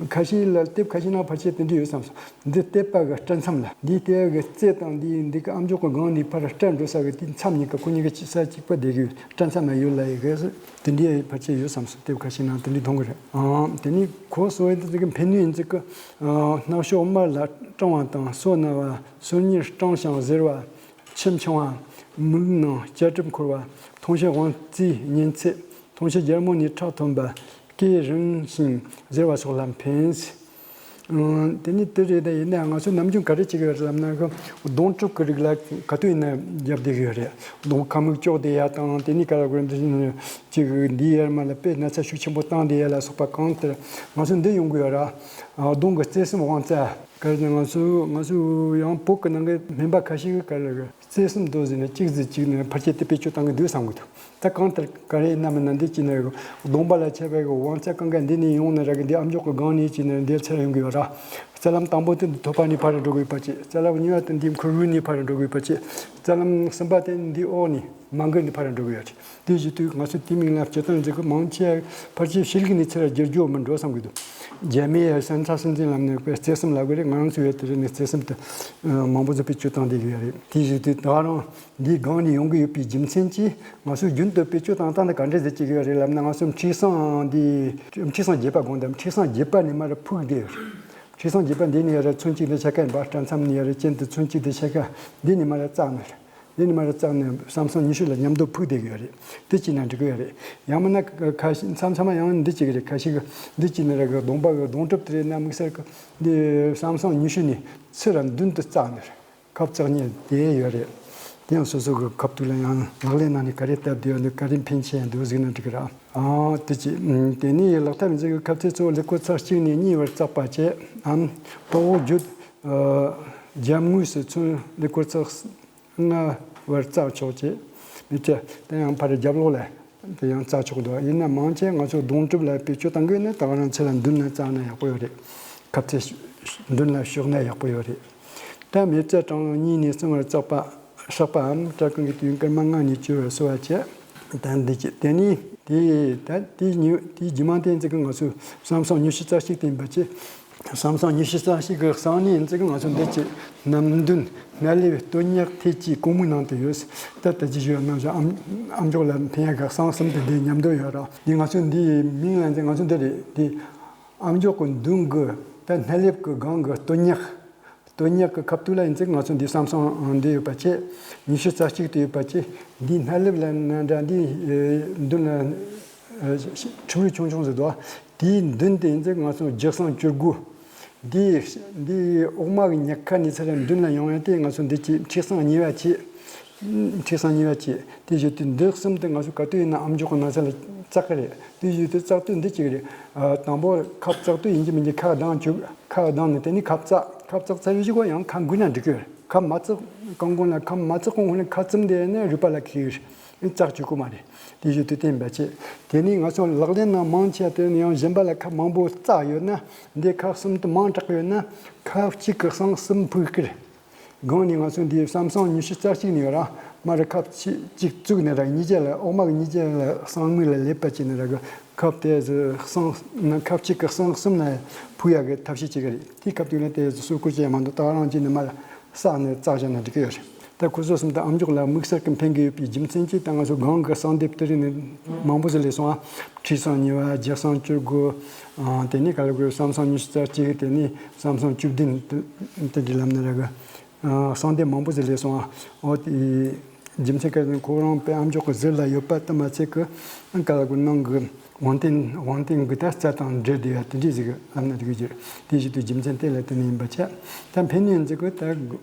ཁ་ཤས་ལ་དེབ་ཁ་ཤས་ནང་ཕལ་ཆེར་དེ་འདྲ་ཡོད་བསམ་སོང་། འདི་གཏད་པ་གི་སྐྲ་མཚམས་ལ་འདི་གཏད་གི་རྩི་དང་འདི་འདི་གི་ཨ་མཆོག་གི་སྒང་ནས་ཕར་སྐྲ་འགྲོ་ས་གི་དེ་མཚམས་གཉིས་ཀ་ཁོ་གཉིས་ཀ་ས་གཅིག་པ་བསྡད་གི་ཡོད། སྐྲ་མཚམས་ལ་ཡོད་ལ་ཡི་གེ་སི། དེ་འདྲའི་ཕལ་ཆེར་ཡོད་བསམ་སོང་། དེབ་ཁ་ཤས་ནང་དེ་འདྲའི་མཐོང་གི་རེད། ཨང་། དེ་ནི་ཁོ་གསོ་བའི་དེ་ཚོ་གི་ཕན་ནུས་ཡིན་ཚིག་གི། ཨང་། སྣ་གཤོག་དམར་ལ་སྐྲངས་པ་དང་སོ་ན་བ། སོ་གཉིས་སྐྲངས་ཤིང་གཟེར་བ། ཆུ་འཕྱང་བ། མིག་ནང་སྐྱ་གྲིབ་འཁོར་བ། ཐུང་ཤའི་དབང་རྩའི་གཉན་ཚད། ཐུང་ཤ་རྒྱལ་མོ་ནས་ཁྲག་ཐོན་པ། སྐེ་རིང་ཞིང་གཟེར་བ་སོགས་ལ་ཕན། ཨང་། དེ་ནི་དེ་རེད། ད་ཡིན་ན་ང་ཚོ་ནམ་རྒྱུན་ག་རེ་བྱེད་ཀྱི་ཡོད་རེད་ལབ་ན། གདོང་གྲིབ་ཀྱི་རིགས་ལ་ག་དུས་ཡིན་ན་བརྒྱབ་བསྡད་ཀྱི་ཡོད་རེད། གདོང་ཁ་མིག་ལྕོག་བསྡད་ཡ་དང་། དེ་ནི་ག་ལ་དགོས་འདི་ཅིག་འདི་ཡར་མར་ལ་དཔེ་ན་ཚ་ཤུགས་ཆེན་པོ་བཏང་བསྡད་ཡ་ལ་སོགས་པ་གང་ལྟར་ང་ཚོ་འདི་ཡོང་གི་ཡོད་ར། གདོང་གི་རྩེ་གསུམ་དབང་རྩ། ག་རེ་ང་ཚོ་ང་ཚོ་ཡང་བོད་ཀྱི་ནང་གི་སྨན་པ་ཁ་ཤས་ཀྱིས་ག་རེ་རེད། རྩེ་གསུམ་མདོ་ཟེར་ནས་གཅིག་ཟེར་གཅིག་ནས་ཕལ་ཆེར་དེ་བེད་སྤྱོད་གཏང་གི་འདུག་བསམ་གི་འདུག་ད་གང་ལྟར་ག་རེ་ཡིན་ན་མིན་ན་འདི་གཅིག་ནས་གདོང་པ་ལ་ཁྱབ་པའི་དབང་རྩ་གང་ག་འདི་ནས་ཡོང་ན་རག་གི། འདི་ཨ་མཆོག་གི་སྒང་ནས་གཅིག་ནས་འདི་ཚར་ཡོང་གི་ཡོད་ར། རྩ་ལམ་དང་པོ་དེ་འདི་ཐོད་པ་ནས་ཕར་འགྲོ་དགོས་པ་བྱས། རྩ་ལམ་གཉིས་པ་དེ་འདི་ཁོར་ཡུག་ནས་ཕར་འགྲོ་དགོས་པ་བྱས། རྩ་ལམ་གསུམ་པ་དེ་འདི་འོག་ནས་མ་གི་ནས་ཕར་འགྲོ་དགོས་ཡ་རེད། དེ་བཞིན་དུ་ང་ཚོ་དེའི་མིང་ལ་སྤྱིར་བཏང་འཛིན་གི་མང་ཆེ་ཕལ་ཆེར་ཤེས་རིག་ནས་ཚུར་བསྒྱུར་རྒྱུ་མི་འགྲོ་བསམ་གི་འདུག་རྒྱ་མིའི་ཡ་སོན་རྩ་སྲིད་འཛིན་ལམ་ནས་རྩེ་གསུམ་ལབ་གི་རེད། ང་རང་ཚོའི་ཡ་དེ་རེད་ནས་རྩེ་གསུམ་དུ་མང་པོ་ཟིག་བེད་སྤྱོད་བཏང་བསྡད་གི་ཡ་རེད། དེ་བཞིན་དུ་ད་རང་འདིའི་སྒང་ནས་ཡོང་གི་ཡོད་པའི་རྒྱུ་མཚན་གྱིས་ང་ཚོས་རྒྱུན་དུ་བེད་སྤྱོད་བཏང་སྟངས་དེ་ག་འདྲ་ཟེར་གྱི་ཡོད་རེད་ལབ་ན། ང་ཚོ་མཁྲིས་གསང་འདི་མཁྲིས་གསང་རྒྱས་པ་དགོངས་དང་མཁྲིས་གསང་རྒྱས་པ་ནས་མར་ཕུག་བསྡད་ཡོད་རེད། མཁྲིས་གསང་རྒྱས་པ་འདི་ནས་ཡར་ཚོན་གཅིག་དང་ཕྱེད་ཀ་ཡིན་པ། སྐྲ་མཚམས་ནས་ཡར་གྱེན་དུ་ཚོན་གཅིག་དང་ཕྱེད་ཀ་འདི་ནས་མར་བཙགས་ནས་རེད། འདི་ནས་མར་བཙགས་ནས་ཟམ་སོང་ཉི་ཤུ་ལ་མཉམ་དུ་ཕུག་བསྡད་ཀྱི་ཡོད་རེད། དེ་བྱས་ན་འགྲིག་གི་ཡོད་རེད། ཡང་མིན་ན་ཁ་ཤས་མཚམས་མཚམས་ཡང་འདི་བྱེད་ཀྱི་རེད། ཁ་ཤས་ཀྱིས་འདི་བྱས་ན་ར་གི་གདོང་པ་གི་གདོང་གྲུབ་དེ་རེད་ན་དམིགས་བསལ་གྱི་འདི་ཟམ་སོང་ཉི་ཤུ་ནས་ཚུར་ར་མདུན་དུ་བཙགས་ནས་རེད། ཁབ་བཙགས་མཁན་དེ་ཡོད་རེད། དེ་ཡང་སོ་སོ་གི་ཁབ་ཏུ་ལ་ཡང་ལག་ལེན་ནང་ནས་ག་རེ་བཏབ་བསྡད་ཡོད་འདུག་ག་རེ་ཕན་ཆེ་ཡོད་འདུག་གཟིགས་ན་འགྲིག་གི་རེད། ཨ་དེ་ཅི། དེ་ནས་ལག་ཐབས་འཛིན་གྱི་ཁབ་ཚད་གཙོ་བོ་ཀླད་ཀོར་ཚེག་གཅིག་ནས་གཉིས་བར་བཙགས་པ་བཅས་འམ། པགས་འོག་རྒྱུད་རྒྱབ་ངོས་སུ་ཚུན་ཀླད་ཀོར་ཚེག་ལྔ་བར་བཙགས་ཆོག་ཅེས། མི་ཚད་དེ་ཡང་ཕར་རྒྱབ་ལོགས་ལ། དེ་ཡང་བཙགས་ཆོག་འདུག་ཡིན་ན་མང་ཆེ་ང་ཚོ་གདོང་གྲུབ་ལ་བེད་སྤྱོད་བཏང་གི་ཡོད་ན་ད་ག་རང་ཚེ་ལ་མདུན་ལ་བཙགས་ན་ཡག་པོ་ཡོད་རེད། ཁབ་ཚད་མདུན་ལ་ཕྱོགས་ན་ཡག་པོ་ཡོད་རེད། ད་མེ་བཙའ་གྲངས་གཉིས་ནས་གསུམ་བར་བཙགས་པ། བསྲེགས་པའམ་སྐྲ་གང་གི་དུས་སྐར་མ་ལྔ་ནས་བཅུ་བར་གསོ་བ་བྱས། ད་འདི་ཅི་དེ་ནི་དེ་ད་དེ་ཉི་དེ་རྗེས་མ་དེ་ཚིག་གི་ང་ཚོས་ཟམ་སོང་ཉི་ཤུ་རྩ་གཅིག་བསྟན་པ་ཅི། ཟམ་སོང་ཉི་ཤུ་རྩ་གཅིག་གི་གསང་གནས་ཡིན་ཚེ་ང་ཚོ་འདི་ཅི་ནམ་རྒྱུན་སྣ་ལེབ་སྟོད་སྨྱུག་ཐེལ་གྱི་གོང་མའི་ནང་དུ་ཡོད། ད་ལྟ་ཅི་ཞུ་ན་ཨམ་ཨམ་ཅོག་ལ་ཕན་ཡག་གི་གསང་གསུམ་དེ་འདི་མཉམ་དུ་ཡོད་ར། འདི་ང་ཚོ་འདིའི་མིང་ལ་འདི་ང་ཚོ་འདི་རེད། འདི་ཨམ་ཅོག་གི་མདུན་གི་ད་སྣ་ལེབ་གི་སྒང་གི་སྟོད་སྨྱུག་སྟོད་སྨྱུག་གི་ཁ་ཐུག་ལ་ཡིན་ཚེ་ང་ཚོ་འདི་ཟམ་སོང་འདི་ཡོད་པ་བྱས། ཉི་ཤུ་རྩ་གཅིག་དེ་ཡོད་པ་བྱས། འདིའི་སྣ་ལེབ་ལ་ན་འདྲ་འདི་མདུན་ལ། ཕྲུ་གུ་ཆུང་ཆུང་ཟེར་དོ། དེའི་མདུན་དེ་ཡིན་ཚེ་ང་ཚོ་རྒྱུ་གསང་བཅུ་དགུ། འདི་འདི་འོག་མ་གི་ཉག་ཁ་ནས་ཚུར་མདུན་ལ་ཡོང་ཡ་དེ་ང་ཚོ་འདི་ཅི་མཁྲིས་གསང་གཉིས་པ་བྱས། མཁྲིས་གསང་གཉིས་པ་བྱས། དེ་བཞིན་དུ་འདི་གསུམ་དེ་ང་ཚོ་ག་དུས་ཡིན་ན་ཨམ་ཅོག་གི་ནང་ཚུར་ལ་བཙག་གི་རེད། དེ་བཞིན་དུ་བཙག་དུས་འདི་གཅིག་རེད། དང་པོ་ཁབ་བཙག་དུས་ཡིན་གཅིག་མིན་གཅིག་ཁ་གདངས་བཅུག་ཁ་གདངས་ནས་དེ་ནས་ཁབ་བཙག་ཁབ་བཙག་ཚར་བའི་གཞུག་གུ་ཡང་ཁ་འགུལ་ན་འགྲིག་གི་རེད། ཁབ་མ་བཙག་གོང་གོང་ལ་ཁབ་མ་བཙག་གོང་གོང་ལ་ཁ་བཙུམ་དེ་ནས་རུས་པ་ལ་འཁེལ་གི་རེད། བཙག་བཅུག་གི་མ་རེད། དེ་བཞིན་དུ་བསྟན་པ་བྱས། དེ་ནས་ང་ཚོ་ལག་ལེན་ནང་མང་ཆེ་བ་དེ་ནི་ཡང་གཞན་པ་ལ་ཁབ་མང་པོ་བཙགས་ཡོད་ན། འདི་ཁབ་གསུམ་དུ་མང་དྲགས་ཡོད་ན། ཁབ་གཅིག་གི་གསང་གསུམ་ཕུག་གི་རེད། སྒང་ནས་ང་ཚོ་འདི་ཟམ་སོང་ཉི་ཤུ་རྩ་གཅིག་ནས་ཡོད་ར། མར་ཁབ་གཅིག་གཅིག་བཙུགས་ནས་ར་གཉིས་ཆ་ལ་འོག་མ་གི་གཉིས་ཆ་ལ་གསང་མིག་ལ་ལེབ་པ་བྱས་ནས་ར་གི་ཁབ་དེ་གསང་ཁབ་གཅིག་གི་གསང་གསུམ་ལ་ཕུག་ཡག་གི་ཐབས་ཤེས་བྱེད་གི་རེད། དེའི་སྐབས་དུས་ལ་དེ་སོ་སྐུ་བྱས་མ་འདུག་ད་ག་རང་བྱས་ནས་མར་བསགས་ནས་བཙགས་བཞག་ན་འགྲིག་གི་ཡོད་རེད། ད་ཁོ་ཚོ་གསུམ་དུ་ཨམ་ཅོག་ལ་དམིགས་བསལ་གྱི་ཕན་གྱི་ཡོད་པའི་རྒྱུ་མཚན་གྱིས་ད་ང་ཚོ་སྒང་གི་གསང་དེབ་དེ་རིང་ནས་མང་པོ་ཟིག་ལས་སོང་ཨ། མཁྲིས་གསང་གཉིས་པ་རྒྱུ་གསང་བཅུ་དགུ། དེ་ནས་ག་ལ་དགོས་ཟམ་སོང་ཉི་ཤུ་རྩ་གཅིག་དེ་ནས་ཟམ་སོང་བཅུ་བདུན་དེ་འདྲའི་ལམ་ནས་ར་གི་གསང་དེབ་མང་པོ་ཟིག་ལས་སོང་ཨ། འོ་དེ་རྒྱུ་མཚན་ག་རེ་ཁོ་རང་དཔེ་ཨམ་ཅོག་གི་ཟུར་ལ་ཡོད་པ་དེ་མ་ཚད་གི་ག་ལ་དགོས་ནང་གི་དབང་རྟེན་དབང་རྟེན་གྱི་ད་རྩ་དང་འབྲེལ་བསྡད་ཡ་དེ་འདྲས་ཟིག་ལབ་ན་འགྲིག་གི་རེད། དེ་བཞིན་དུ་རྒྱུ་མཚན་དེ་ལ་བརྟེན་ནས་ཡིན་པ་བྱས། ད་ཕན་ནུས་འཛིན་གྱི་ད་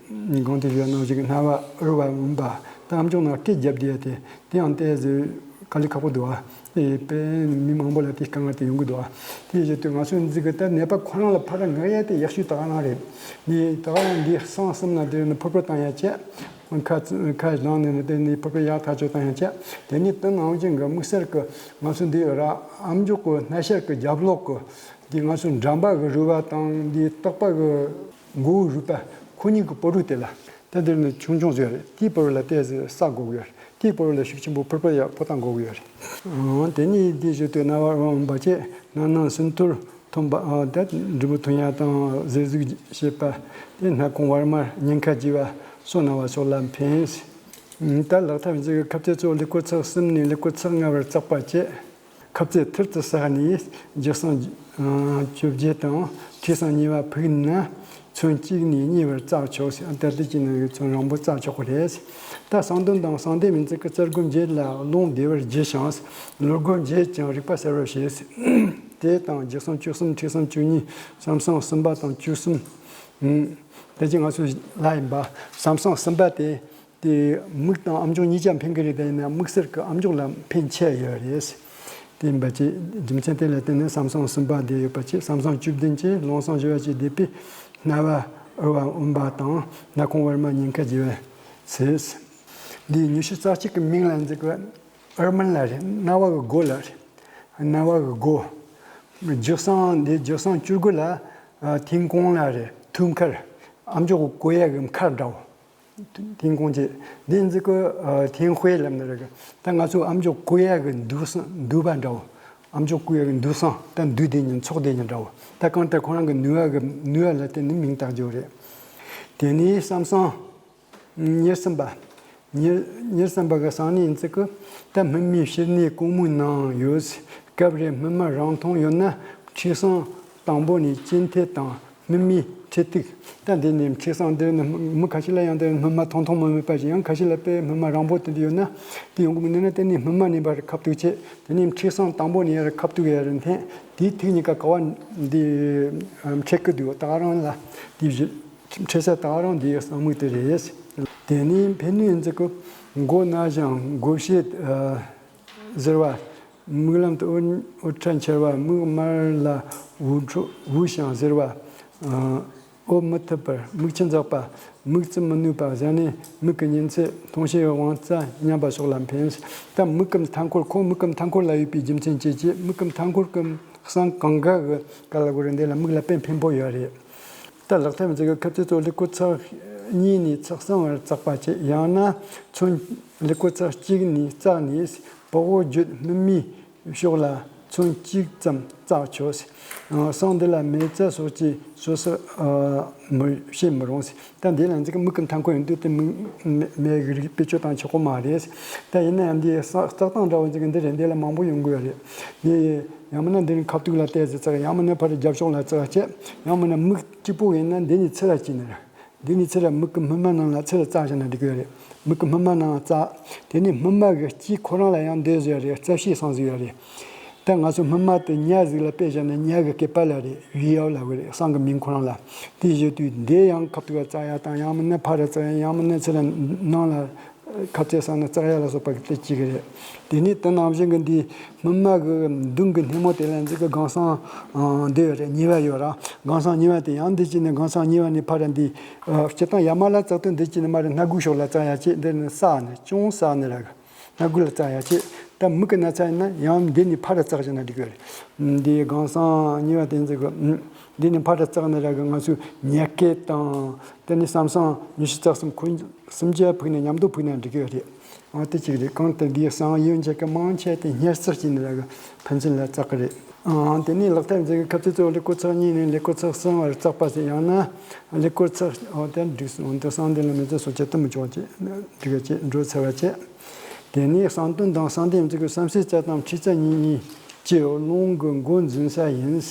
དགོངས་དེ་བཞག་ནང་བཞིན་གྱི་སྣ་བ་དབུལ་བ་འོན་པ་ད་ཨམ་ཅོག་ནང་སྐད་རྒྱབ་བསྡད་ཡ་དེ་དེ་ཡང་ཏོག་ཙམ་དཀའ་ལས་ཁག་པོ་འདུག་ཨ། དེ་དཔེ་མི་མང་པོ་ལ་དེ་དཀའ་ངལ་དེ་ཡོང་གི་འདུག་ཨ། དེ་བཞིན་དུ་ང་ཚོ་འཛིན་གྱི་ད་ནད་པ་ཁོ་རང་ལ་ཕར་ངག་ཡ་དེ་ཡག་ཤོས་ད་ག་རང་རེད། ནི་ད་ག་རང་འདི་གསང་གསུམ་ལ་དེ་ནི་ཕུར་ཕུར་བཏང་ཡ་བྱས། ཁ་ཁ་ལངས་ནས་ནི་དེ་ནི་ཕུར་ཕུར་ཡག་ཐག་ཆོད་བཏང་ཡ་བྱས། དེ་ནི་དེ་ནང་བཞིན་གྱི་དམིགས་བསལ་གྱི་ང་ཚོ་འདི་ཡོད་ར། ཨམ་ཅོག་གི་སྣ་ཤར་གྱི་རྒྱབ་ལོགས་གི་འདི་ང་ཚོ་འགྲམ་པ་གི་རུས་པ་དང་འདི་ལྟག་པ་གི་མགོ་བོའི་རུས་པ་ཁོ་གཉིས་ཀྱི་ཕོ་རུ་དེ་ལ་ད་འདིར་ནི་ཆུང་ཆུང་ཟེར་རེད། དེའི་ཕོ་རུ་ལ་ཏོག་ཙམ་ཟ་དགོས་ཀྱི་ཡོད་རེད། དེའི་ཕོ་རུ་ལ་ཤུགས་ཆེན་པོ་ཕུར་ཕུར་ཡག་ཕོ་བཏང་དགོས་ཀྱི་ཡོད་རེད། དེ་ནས་འདི་བཞིན་དུ་སྣ་བ་དབུལ་བ་འོན་པ་བྱས། སྣ་ནང་སྲིན་ཐུར་ཐོན་པ་ད་འབྲས་བུ་ཐོན་ཡ་དང་གཟེར་ཟུག་བྱེད་པ། དེ་སྣ་ཁུང་བར་མར་ཉེན་ཁ་རྒྱས་པ་སོགས་སྣ་བ་སོགས་ལ་ཕན། ད་ལག་ཐབས་འཛིན་གྱི་ཁབ་ཚད་གཙོ་བོ་ཀླད་ཀོར་ཚེག་གསུམ་ནས་ཀླད་ཀོར་ཚེག་ལྔ་བར་བཙགས་པ་བྱས། ཁབ་ཚད་ཐུར་དུ་བསགས་ནས་རྒྱུ་གསང་བཅོ་བརྒྱད་དང་མཁྲིས་གསང་གཉིས་པ་ཕུག་ན་ཚོན་གཅིག་ནས་གཉིས་བར་བཙགས་ཆོག་ཟེར། ད་ལྟ་གཅིག་ནས་ཚོན་རིང་པོ་བཙགས་ཆོག་གི་རེད། ད་གསང་དོན་དང་གསང་དེ་མིན་ཚིག་གི་རྩར་སྒོ་འབྱེད་ལ་རླུང་བདེ་བར་རྒྱུ་ཞིང་ལུས་སྒོ་འབྱེད་ཀྱང་རིག་པ་གསལ་བར་བྱེད། དེ་དང་རྒྱུ་གསང་བཅུ་གསུམ་མཁྲིས་གསང་བཅུ་གཉིས་ཟམ་སོང་གསུམ་པ་དང་བཅུ་གསུམ། ད་ཅི་ང་ཚོ་ལ་ཡིན་པ་ཟམ་སོང་གསུམ་པ་དེ། དེ་མིག་དང་ཨམ་ཅོག་གཉིས་ཀྱང་ཕན་གྱི་རེད། དེ་ཡིན་ན་དམིགས་བསལ་གྱི་ཨམ་ཅོག་ལ་ཕན་ཆེ་ཡོད་རེད། དེ་ཡིན་པ་ཅི་རྒྱུ་མཚན་དེ་ལ་བརྟེན་ནས་ཟམ་སོང་གསུམ་པ་དེ་ཡོད་པ་ཅི་ཟམ་སོང་བཅུ་བདུན་གྱི་རླུང་གསང་ཞི་བ་ཅི་བསྡད་པས་སྣ་བ་དབུལ་བ་འོན་པ་དང་སྣ་ཁུང་བར་མ་ཉེན་ཁ་རྒྱས་པ་ཚེས། འདིའི་ཉི་ཤུ་རྩ་གཅིག་གི་མིང་ལ་འཛིན་གྱི་ཨར་མན་ལ་རེད། སྣ་བ་གི་སྒོ་ལ་རེད། སྣ་བ་གི་སྒོ། རྒྱུ་གསང་འདི་རྒྱུ་གསང་བཅུ་དགུ་ལ། ཨ།天空ལ་རེད། ཐུགས་མཁར། ཨ་མཆོག་གི་གོ་ཡ་གི་མཁར་འདྲ་བོ། 天空ཅེས། འདི་ཚིག་གི་ཨ། 天会ལབ་ནི་རེད་གི། ད་ང་ཚོ་ཨ་མཆོག་གོ་ཡ་གི་འདུག་ས་འདུག་པ་འདྲ་བོ། ཨ་མཆོག་གོ་ཡ་གི་འདུག་ས་ད་འདུག་བསྡད་ཉིན་ཚོགས་བསྡད་ཉིན་འདྲ་བོ། ད་གང་ལྟར་ཁོ་རང་གི་ནུས་པ་གི་ནུས་པ་ལ་བརྟེན་ནས་མིང་བཏགས་རྒྱུ་རེད། དེ་ནས་བསམ་སང་། ཉེར་གསུམ་པ། ཉེར་ཉེར་གསུམ་པ་གི་སང་ཉིན་ཚིག་གི། ད་སྨིན་མའི་ཕྱིར་ནི་ཀོང་མོའི་ནང་ཡོད། སྐབས་རེ་སྨིན་མ་རང་མཐོང་ཡོད་ན། འཁྲིས་སང་དང་པོ་ནས་ཅི་འཐད་དང་། སྨིན་མའི་འཁྲིས་ཐིག། ད་འདི་ནས་འཁྲིས་སང་འདིར་ནི་མི་ཁ་ཤས་ལ་ཡང་འདིར་སྨིན་མ་ཐུང་ཐུང་མ་མེད་པ་ཞིག། ཡང་ཁ་ཤས་ལ་དཔེ་སྨིན་མ་རིང་པོ་དེ་འདྲ་ཡོད་ན། དེ་ཡོང་གི་མི་འདུག་ན། དེ་ནས་སྨིན་མ་ནས་ཕར་ཁ་ཐུག་བྱེད། དེ་ནས་འཁྲིས་སང་དང་པོ་ནས་ཡར་ཁ་ཐུག་ཡར་འཐེན། དེའི་ཐིག་གཉིས་ཀ་ག་བ་འདི་འཁྲིས་ཀྱི་འདུག། ད་ག་རང་ལ་དེ་བཞི། འཁྲིས་ས་ད་ག་རང་འདི་གསང་མིག་དེ་རེད། དེ་ནས་ཕན་ནུས་ཡིན་ཚིག་གི། མགོ་ན་ཞིང་མགོ་ཕྱེད་ཟེར་བ། མིག་ལམ་དུ་དབུ་དབུ་སྐྲ་འཆར་བ། མིག་དམར་ལ་འུ་འཕྲོ་འུ་ཞིང་ཟེར་བ། འོ་མི་ཐུབ་པར། མིག་ཆུ་འཛག་པ། མིག་བཙུམ་མི་ནུས་པ། གཞན་ནས་མིག་གི་ཉིན་ཚད། མཐོང་ཕྱིར་དབང་རྩ་ཉམས་པ་སོགས་ལ་ཕན། ད་མིག་གི་མཐའ་འཁོར། ཁོ་མིག་གི་མཐའ་འཁོར་ལ་ཡོད་པའི་རྒྱུ་མཚན་བཅས་ཀྱིས་མིག་གི་མཐའ་འཁོར་གྱི་གསང་གང་ག་གི་ག་ལ་གོ་རེ་འདི་ལ་མིག་ལ་དཔེ་ཕན་པོ་ཡོད་རེད། ད་ལག་ཐབས་འཛིན་གྱི་ཁབ་ཚིག་ཚོ་ཀླད་ཀོར་ཚེག་གཉིས་ནས་ཚེག་གསུམ་བར་བཙག་པ་བྱེད། ཡང་ན་ཚོན། ཀླད་ཀོར་ཚེག་གཅིག་ནས་བཙགས་ནས་པགས་འོག་བརྒྱུད་སྨིན་མའི་ཕྱོགས་ལ་ཚོན་གཅིག་ཙམ་བཙག་ཆོག། ཨ། གསང་འདི་ལ་མེ་བཙའ་སོགས་ཀྱིས་སོ་སོ། ཨ། མི་བྱེད་མི་རུང་། ད་འདི་ལ་འཛིན་གྱི་མིག་གི་མཐའ་འཁོར་ཡིན་དུས་དེ་མིག་མེ་མེ་གི་རིགས་བེད་སྤྱོད་བཏང་ཆོག་གི་མ་རེད། ད་ཡིན་ན་ཡང་འདི་བཙག་བཙག་སྟངས་འདྲ་བོ་འཛིན་གྱི་འདི་རེད། འདི་ལ་མང་པོ་ཡོང་གི་ཡོད་རེད། འདི་ཡང་མིན་ན་འདི་ནི་ཁ་ཐུག་ལ་བལྟས་ཚེ་བཙག། ཡང་མིན་ན་ཕར་རྒྱབ་ཕྱོགས་ལ་བཙག་བྱས། ཡང་མིན་ན་མིག་གཅིག་པོ་ཡིན་ན་འདི་ནི་ཚུར་ལ་བཅིངས་ནས། འདི་ནི་ཚུར་ལ་མིག་གི་སྨིན་མ་ནང་ལ་ཚུར་ལ་བཙག་བཞག་ན་འགྲིག་གི་རེད། མིག་གི་སྨིན་མ་ནང་བཙག། དེ་ནས་སྨིན་མ་གི་དཀྱིལ་ཁོ་རང་ལ་ཡང་འདི་བཟོས་རེད། རྩ་ཤེས་གསང་ཟིག་ཡོད་རེད། ད་ང་ཚོ་སྨིན་མ་དེ་ཉ་ཟིག་ལ་དཔེ་བཞག་ན་ཉ་གི་སྐེད་པ་ལ་རེད། ཡུ་ཡའོ་ལབ་གི་རེད། གསང་གི་མིང་ཁོ་རང་ལ། དེ་བཞིན་དུ་འདི་ཡང་ཁ་ཐུག་ལ་བཙག་ཡ་དང་། ཡང་མིན་ན་ཕར་ལ་བཙག་ཡ། ཡང་མིན་ན་ཚུར་ལ་ནང་ལ་ཁ་ཚད་བསམ་ན་བཙག་ཡ་ལ་སོགས་པ་གི་དེ་གཅིག་གི་རེད། དེ་ནས་དེ་ནང་བཞིན་གྱི་འདི་སྨིན་མ་གི་མདུན་གྱི་སྣེ་མོ་དེ་ལ་འཛིན་གྱི་སྒང་གསང་འདི་ཡོད་རེད། གཉིས་པ་ཡོད་ར། སྒང་གསང་གཉིས་པ་དེ་ཡང་འདི་གཅིག་ནས་སྒང་གསང་གཉིས་པ་ནས་ཕར་འདི། སྤྱིར་བཏང་ཡར་མར་ལ་བཙག་དུས་འདི་གཅིག་ནས་མར་སྣ་སྒོའི་ཕྱོགས་ལ་བཙག་ཡ་བྱེད། འདི་ནི་ས་ནས་ཅུང་ས་ནས་ར། སྣ་སྒོ་ལ་བཙག་ཡ་བྱེད། ད་མིག་གི་ན་ཚ་ཡིན་ན་ཡང་འདི་ནས་ཕར་ར་བཙག་བྱས་ན་འགྲིག་གི་རེད། འདི་སྒང་གསང་གཉིས་པ་དེ་འཛིན་གྱི། འདི་ནས་ཕར་ར་བཙག་ནས་ར་གི་ང་ཚོས་ཉ་སྐེད་དང་། དེ་ནས་བསམ་སང་ཉི་ཤུ་རྩ་གསུམ་ཁོ་སུམ་ཅུ་ཕུག་ནས་མཉམ་དུ་ཕུག་ན་འགྲིག་གི་རེད། ཨང་། དེ་གཅིག་རེད། གང་ལྟར་འདིའི་གསང་ཡོན་ཆད་ཀྱི་མང་ཆེ་དེ་སྙེར་བཙག་བྱས་ནས་ར་གི་ཕན་ཚུན་ལ་བཙག་གི་རེད། ཨང་། དེ་ནས་ལག་ཐབས་འཛིན་གྱི་ཁབ་ཚིག་ཚོ་ཀླད་ཀོར་ཚེག་གཉིས་ནས་ཀླད་ཀོར་ཚེག་གསུམ་བར་བཙག་པ་ཟེར། ཡང་ན་ཀླད་ཀོར་ཚེག་ཨོ་དེ་འགྲིག་སོང་། དེ་གསང་འདི་ལ་མེ་བཙའ་སོགས་བྱེད་དུ་མི་ཆོག་ཅེས་འགྲིག་བྱེད་འགྲོ་ཚར་བ་བྱེད། དེ་ནས་གསང་སྟོན་དང་གསང་འདེབས་འཛིན་གྱི་བསམ་སེམས་རྩ་དང་འཁྲིས་རྩ་གཉིས་གཉིས་ཀྱི་རླུང་གི་མགོ་འཛིན་ས་ཡིན།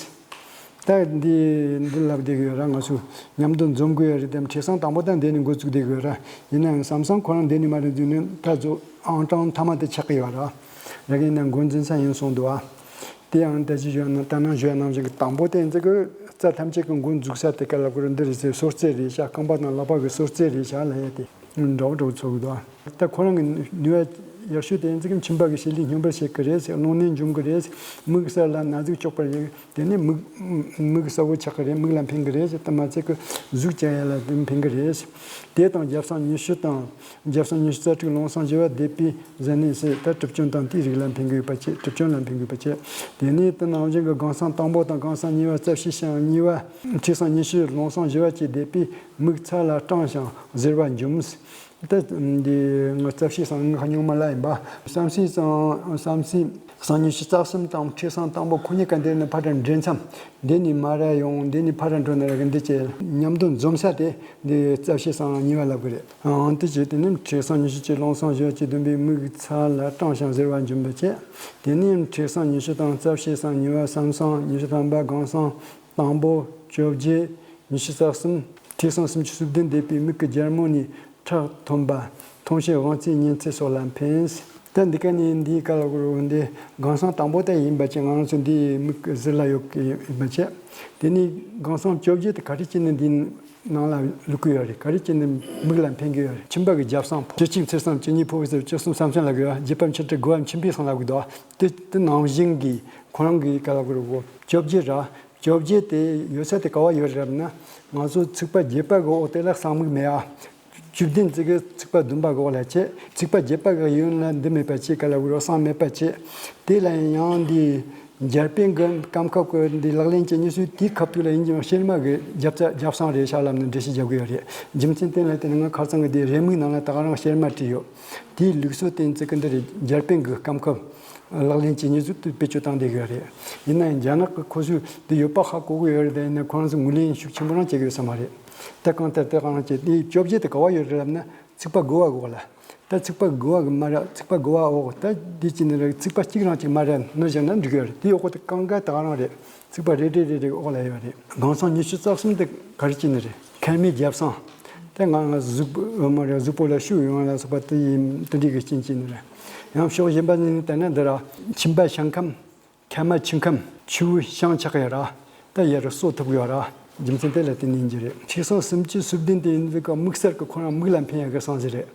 ད་འདི་འདི་ལབ་བསྡད་ཀྱི་ཡོད་ར། ང་ཚོ་མཉམ་དུ་འཛོམས་དགོས་ཡོད་རེད་དེ། འཁྲིས་སང་དང་པོ་ད་འདི་ནས་འགོ་བཙུགས་བསྡད་ཀྱི་ཡོད་ར། ཡིན་ནའང་བསམ་སང་ཁོ་རང་འདི་ནས་མར་འཛུལ་ནས་ད་ཚོ་ཨང་གྲངས་མཐའ་མ་དེ་ཆགས་ཀྱི་ཡོད་ར། ར་གི་ཡིན་ན་མགོ་འཛིན་ས་ཡིན་གསུངས་འདུག་ཨ། དེ་ཡང་ད་ཅི་ཞུ་ན། ད་ནང་ཞུ་ཡ་ནང་བཞིན་གྱི་དང་པོ་དེ་འཛིན་གྱི་རྩ་ཐམས་ཅད་ཀྱི་མགོ་འཛུགས་ས་དེ་ག་ལ་གོ་ར། འདི་རེད་ཟེར། སོར་རྩེ་རེད་ཤག། རྐང་པ་དང་ལག་པ་གི་སོར་རྩེ་རེད་ཤག་ལབ་ཡ་དེ་འདྲ་བོ་འདྲ་བོ་ཚོར་གི་འདུག་ཨ། ད་ཁོ་རང་གི་ནུས་པ་ཡག་ཤོས་དེ་འཛིན་གྱི་མཆིན་པ་གི་བྱེད་ལས་སྙོམས་པར་བྱེད་ཀྱི་རེད་ཟེར། རླུང་ནད་འཇོམས་ཀྱི་རེད་ཟེར། མིག་གསལ་ལ་ན་ཟུག་གཅོག་པར་ཡོད། དེ་ནས་མིག་མིག་གསལ་བོ་ཆགས་ཀྱི་རེད། མིག་ལ་ཕན་གྱི་རེད་ཟེར། དེ་མ་ཚད་ཀྱི་གཟུགས་བཅད་ཡ་ལ་དེ་ཕན་གྱི་རེད་ཟེར། དེ་དང་རྒྱབ་སང་ཉི་ཤུ་དང་། རྒྱབ་སང་ཉི་ཤུ་རྩ་དྲུག་རླུང་གསང་བཞི་པ་སྡེ་པའི་ཟས་སྣོད་ཟེར། ད་གྲིབ་སྐྱོན་དང་དེའི་རིགས་ལ་ཕན་གྱི་ཡོད་པ་བྱས། གྲིབ་སྐྱོན་ལ་ཕན་གྱི་ཡོད་པ་བྱས། དེ་ནས་དེ་ནང་བཞིན་གྱི་སྒང་གསང་དང་པོ་དང་སྒང་གསང་གཉིས་པ། རྩ་བཤལ་ཞིང་གཉིས་པ། འཁྲིས་གསང་ཉི་ཤུ་རླུང་གསང་བཞི་པ་བཅས་སྡེ་པའི་མིག་ཚ་ལ་སྐྲངས་ཤིང་གཟེར་བ་འཇོམས། ད་འདི་ང་རྩ་བཤལ་གསང་ངག་རྙིང་མ་ལ་ཡིན་པ། བསམ་སེམས་གསང་། བསམ་སེམས་གསང་ཉི་ཤུ་རྩ་གསུམ་དང་འཁྲིས་གསང་དང་པོ་ཁོ་གཉིས་ཀ་འདིར་ནི་ཕར་འདྲེས་མཚམས། འདི་ནས་མར་ཡོང་། འདི་ནས་ཕར་འགྲོ་ནི་ར་གི། འདི་བཅས་མཉམ་དུ་འཛོམས་ས་དེ་འདི་རྩ་བཤལ་གསང་གཉིས་པ་ལབ་གི་རེད། ཨང་། དེ་བྱས་དེ་ནས་འཁྲིས་གསང་ཉི་ཤུ་གཅིག་རླུང་གསང་བཞི་བཅས་བདུན་པའི་མིག་ཚ་ལ་སྐྲངས་ཤིང་གཟེར་བ་འཇོམས་པ་བྱས། དེ་ནས་འཁྲིས་གསང་ཉི་ཤུ་དང་། རྩ་བཤལ་གསང་གཉིས་པ། བསམ་གསང་ཉི་ཤུ་ཐམ་པ། སྒང་གསང་དང་པོ། བཅོ་བརྒྱད། ཉི་ཤུ་རྩ་གསུམ། འཁྲིས་གསང་སུམ་ཅུ་སོ་བདུན་སྡེ་པའི་མིག་གི་རྒྱལ་མོ་ནས་ཁྲག་ཐོན་པ། མཐོང་ཕྱིར་དབང་རྩའི་ཉིན་ཚད་སོགས་ལ་ཕན། ད་འདི་ག་ནས་འདིའི་ག་ལ་གོ་ར། འདི་སྒང་གསང་དང་པོ་དེ་ཡིན་པ་བྱས། ང་རང་ཚོ་འདིའི་མིག་གི་གཟེར་ལ་ཡོད་ཀྱི་ཡིན་པ་བྱས། དེ་ནས་སྒང་གསང་བཅོ་བརྒྱད་དེ་ག་རེ་བྱས་ནས་འདིའི་ནང་ལ་བླུག་གི་ཡོད་རེད། ག་རེ་བྱས་ནས་མིག་ལ་ཕན་གྱི་ཡོད་རེད། མཆིན་པ་གི་རྒྱབ་གསང་ཕོག། བཅུ་གཅིག་མཚེར་གསུམ། བཅུ་གཉིས་ཕོ་བའི་གཟེར། བཅུ་གསུམ་བསམ་སེམས་ལ་གོ་ཡ། བརྒྱད་པ་མཆུ་སྒྲོས། དགུ་པ་མཆིན་པའི་གསང་ལ་གོ་འདུག། དེ་དེ་ནང་བཞིན་གྱི་ཁོ་རང་གི་ག་ལ་གོ་ར། བཅོ་བརྒྱད་ར། བཅོ་བརྒྱད་དེ་ཡོད་ས་དེ་ག་བ་ཡོད་རེད་ལབ་ན། ང་ཚོ་ཚིགས་པ་བརྒྱད་པ་གི་འོག་དེ་ལ་གསང་མིག་མེད་ཨ། བཅུ་བདུན་ཚིག་གི་ཚིགས་པ་བདུན་པ་གི་འོག་ལ་བྱས། ཚིགས་པ་བརྒྱད་པ་གི་ཡོན་ལ་འདི་མེད་པ་བྱས། ག་ལ་གོ་ར། གསང་མེད་པ་བྱས། དེ་ལ་ཡང་འདི་ འཇར་པན་གྱི་སྐམ་ཁབ་ཀྱི་འདི་ལག་ལེན་བྱེད་ཉེན་ཚུལ་དེའི་ཁ་ཐུག་ལ་ཡིན་གྱི་རང་གཤེར་མ་གི་རྒྱབ་རྩ་རྒྱབ་སྲང་རེད་ཤག་ལབ་ནས་འགྲེལ་བཤད་རྒྱབ་གི་ཡོད་རེད། རྒྱུ་མཚན་དེ་ལ་བརྟེན་ནས་ང་ཁ་སང་གི་དེ་རེའུ་མིག་ནང་ལ་ད་ག་རང་གཤེར་མ་བྲིས་ཡོད། དེའི་ལུགས་སྲོལ་དེ་ཚིག་གི་འདི་རེད། འཇར་པན་གྱི་སྐམ་ཁབ་ལག་ལེན་བྱེད་ཉེན་ཚུལ་དེ་བེད་སྤྱོད་བཏང་བསྡད་གི་ཡོད་རེད། ཡིན་ན་ཡང་རྒྱ་ནག་གི་ཁོ་ཚོས་དེ་ཡོད་པ་ཧ་གོ་གི་ཡོད་རེད། དེ་ཡིན་ན་ཁོ་རང་ཚོ་ངོས་ལེན་ཤུགས་ཆེན་པོ་རང་བྱེད་གི་ཡོད་ས་མ་རེད། ད་གང་ལྟར་དེ་གང་རང་བྱེད་དེའི་བཅོ་བརྒྱད་དེ་ག་བ་ཡོད་རེད་ལབ་ན། ཚིག་པ་དགུ་བ་འོག་ལ། ད་ཚིག་པ་དགུ་བ་གི་མ་ར་ཚིག་པ་དགུ་བ་འོག་ད་འདི་གཅིག་ནི་རེད། ཚིག་པ་གཅིག་རང་གཅིག་མ་ར་ནི་བཞག་ན་འགྲིག་གི་རེད། དེ་འོག་ཏུ་གང་ག་ད་ག་རང་རེད། ཚིག་པ་རེ་རེ་རེ་རེ་འོག་ལ་ཡོད་རེད། སྒང་སང་ཉི་ཤུ་རྩ་གསུམ་དེ་ག་རེ་གཅིག་ནི་རེད། མཁལ་མའི་རྒྱབ་སང་། ད་ང་ང་གཟུགས་པོ་མ་ར་གཟུགས་པོ་ལ་ཤུགས་ཡོང་ལ་སོགས་པ་དེ་ཡིན་དེ་འདྲའི་གི་རྐྱེན་གཅིག་ནི་རེད། ཡང་ཕྱོགས་གཞན་པ་ནས་བལྟས་ན་འདི་ར་མཆིན་པ་ཤ་ཁམས། མཁལ་མ་མཆིན་ཁམས་ཆུ་བོའི་བཤང་ཆགས་ཡོད་ར། ད་ཡར་གསོ་ཐུབ་ཡོད་ར། རྒྱུ་མཚན་དེ་ལ་བརྟེན་ནས་ཡིན་གྱི་རེད། མཁྲིས་སྲང་སུམ་ཅུ་སོ་བདུན་དེ་ཡིན་ཙི་ག་དམིགས་བསལ་གྱི་ཁོ་རང་མིག་ལ་ཕན་ཡག་གི་སྲང་ཞིག་རེད།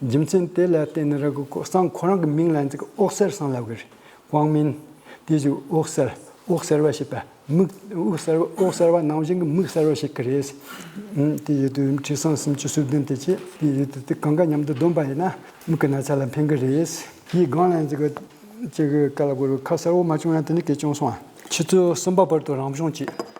རྒྱུ་མཚན་དེ་ལ་བརྟེན་ནས་ར་གི་སྲང་ཁོ་རང་གི་མིང་ལ་ཡིན་ཙི་ག་འོད་གསལ་སྲང་ལབ་གི་རེད། ཀོང་མིན། དེ་ཅིག་འོད་གསལ། འོད་གསལ་བ་ཞེས་པ། མིག་འོད་གསལ་བ་འོད་གསལ་བ་ནང་བཞིན་གྱི་མིག་གསལ་བ་ཞིག་གི་རེད། ཨང་། དེ་ཡོད་དུས་མཁྲིས་སྲང་སུམ་ཅུ་སོ་བདུན་དེ་ཅི་དེ་ཡོད་དུས་དེ་གང་ག་མཉམ་དུ་བསྡོམས་པ་ཡིན་ན་མིག་གི་ན་ཚ་ལ་ཕན་གི་རེད། དེའི་སྒང་ལ་ཡིན་ཙི་ག་ཅིག་གི་ག་ལ་གོ་རུ་ཁ་གསལ་བོ་མ་བྱུང་ཡང་དེ་ནི་གལ་ཆུང་སོང་ཨ། ཆུ་ཚོད་གསུམ་པ་བར་དུ་རང་སྦྱོང་བྱེད།